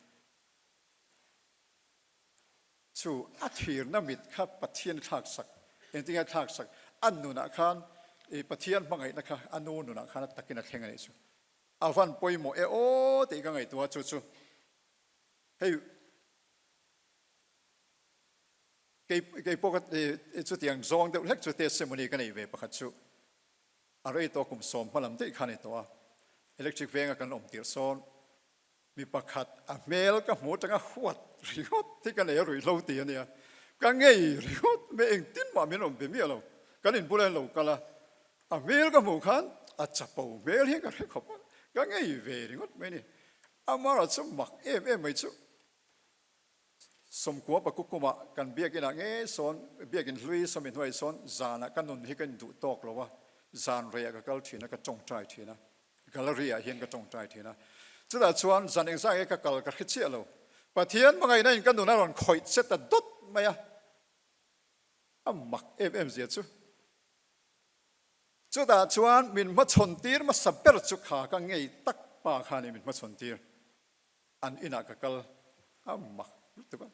Chu a thirna mit kha Pathian thlak sak, engtin nge thlak sak? A nunah khan i Pathian hmangaihna kha a nu nunah khan a takin a thleng a nih chu. A van pawimawh e aw tih ka ngaihtuah a chu chu. Hei. Kei kei pawh ka chutiang zawng deuh hlek chu testimony ka nei ve pakhat chu a rei tawh kum sawm hma lam daih kha a ni tawh a, electric venga kan awm tirh sawn mi pakhat a hmel ka hmu atanga huat ringawt hi ka nei a ruihhlo ti a nia, ka ngei ringawt mai engtin mah min rawn be miah lo, kan inbula in lo kal a, a hmel ka hmuh khan a chapo hmel hi ka hre khawp a, ka ngei ve ringawt mai a ni, amara chu mak em em mai chu. Sawmkua pakuk kumah kan biakinah nge sawn biakin hlui sawmi hnuai sawn zanah ka nun hi ka induh tawk lo a, zan reiah ka kal thin a, ka tawngtai thin a, gallery ah hian ka tawngtai thin a. Chutah chuan zan engzah nge ka kal ka hre chiah lo. Pathian hmangaihna in ka nun a rawn khawih che ta dawt mai a, a mak em em zia chu. Chutah chuan min hmachhawn tir hmasa ber chu kha ka ngei tak pa kha ni min hmachhawn tir. An inah ka kal a mak lutuk a.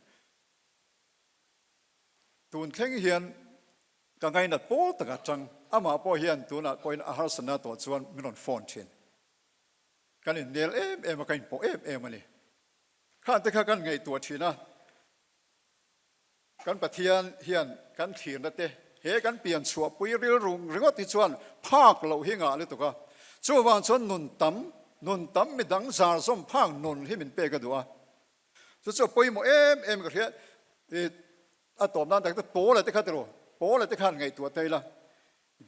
Tun thleng hian ka ngainat pawl takah tang amah pawh hian tunah pawhin a harsatna tawh chuan min rawn phone thin. Kan innel em em a, ka inpawh em em a ni. Khan te kha kan ngaihtuah thin a. Kan Pathian hian kan thlirna te he kan pian chhuahpui rilru ringawt hi chuan phak loh hi ngah lutuk a. Chuvang chuan nun tam, nun tam midang zar zawm phak nun hi min pek a duh a. Chu chu a pawimawh em em ka hria. I a tawp nan tak te Paula te kha tiraw, Paula te khan ngaihtuah ta ila.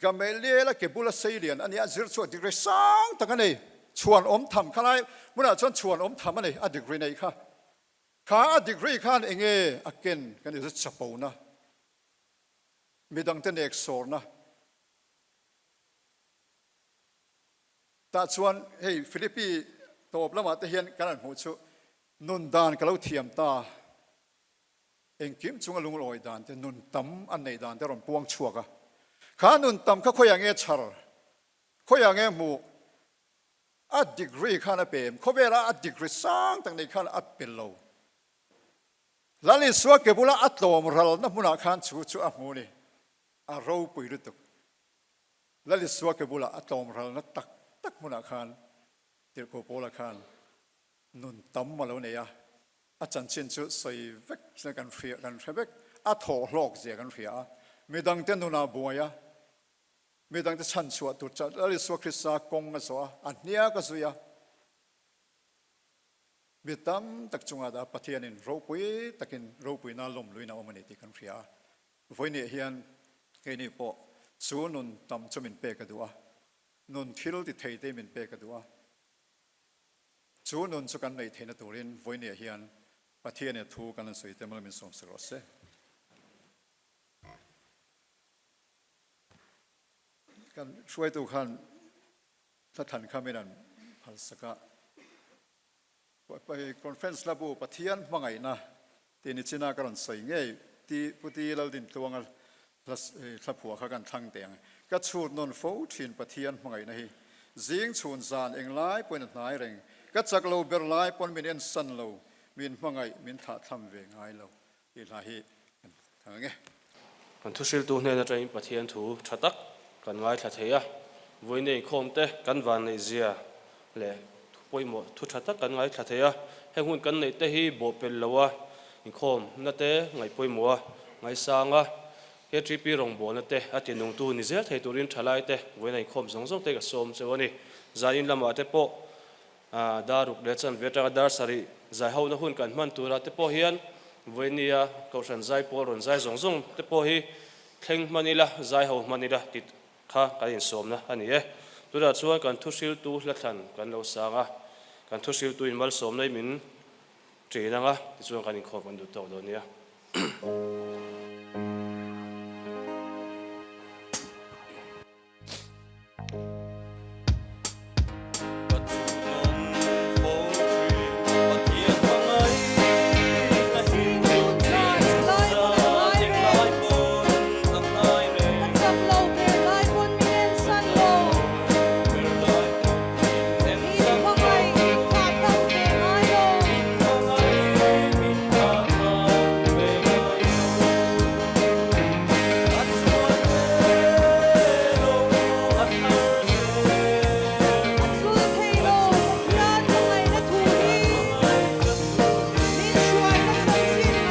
Gamaliel-a ke bula sei lian a nia, zir chhuah degree sang tak a nei. Chhuan awm tham kha lai hmunah chuan chhuan awm tham a nei, a degree nei kha. Kha a degree khan enge a ken kan i chapona, midangte nek sawrna. Tah chuan hei Philippi tawp lamah te hian kan han hmuh chu nun dan ka lo thiam ta, engkim chunga lunglawi dan te, nun tam an neih dan te rawn puang chhuak a. Kha nun tam kha khawiah nge chhar, khawiah nge hmuh? A degree khan a pe em? Khawvela a degree sang tak nei khan a pe lo. Lal Isua ke bula a tlawm ralna hmunah khan chu chu a hmu ni. A ropui lutuk. Lal Isua ke bula a tlawm ralna tak tak hmunah khan Tirhkoh Paula khan nun tam a lo nei a. A chanchin chu sawi vek kan hria kan hre vek. A thawh hlawk zia kan hria a. Midangte nunah buai a, midangte chhanchhuah tur chat Lal Isua Krista kawng a zawh a, a hniak a zui a. Mi tam tak chungah dah Pathianin ropui takin ropuina lawmluin a awm a ni tih kan hria a. Vawinih hian keini pawh chu nun tam chu min pek a duh a, nun thil ti thei te min pek a duh a. Chu nun chu kan neih theihna turin vawinih hian Pathianin a thu kan han sawi te mal min sawm si rawh se. Kan hruaitu khan Hlathan kha min an phalsak a. Conference la bu Pathian hmangaihna tih ni china ka rawn sawi ngei ti Pu Ti Laldintluanga hlaphuah kha kan thlang teh ang. Ka chhut nawn fo thin Pathian hmangaihna hi zing chhun zan englai pawhin a hnai reng. Ka chak lo ber lai pawn min ensan lo, min hmangaih min thlahthlam ve ngai lo tih hla hi kan thlang ang e. Kan thuhriltu hnen atangin Pathian thu tha tak kan ngaithla thei a, vawiin inkhawm te kan vanneih zia leh thu pawimawh thu tha tak kan ngaithla thei a, heng hun kan neih te hi bawhpelh lo a, inkhawmna te ngaih pawimawh a, ngaisang a, KTP rawngbawlna te a tinungtu ni zel thei turin thalai te vawiin a inkhawm zawng zawng te ka sawm cheu a ni. Zanin lamah te pawh Dar ruk leh chanve atanga dar sarih zai hona hun kan hman turah te pawh hian vawinia Kohhran zai pawl rawn zai zawng zawng te pawh hi thleng hman ila, zai ho hman ila tih kha kan insawmna a ni e. Tunah chuan kan thuhriltu hlathlan kan lo sang a, kan thuhriltu in malsawmna hi min ṭin ang a, tichuan kan inkhawm kan duh tawk dawn nia. A chul thei lo, Pathian hmangaihna thu hi min hruaina chanchin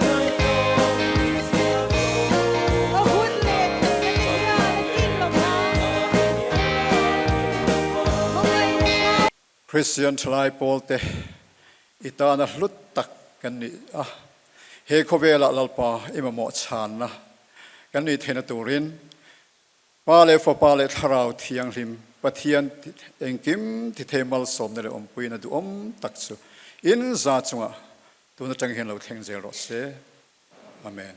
ngaihnawm hi ziak dawn ila. Ka hun leh theihna te hian a tlin lo vang. Hmangaihna sang. Kristian thalai pawlte i tana hlut tak kan ni a, he khawvelah Lalpa i mamawh chhanna kan nih theihna turin Pa leh Fapa leh Thlarau Thianghlim Pathian engkim ti thei malsawmna leh awmpuina duhawm tak chu in za chungah tun atang hian lo thleng zel rawh se. Amen.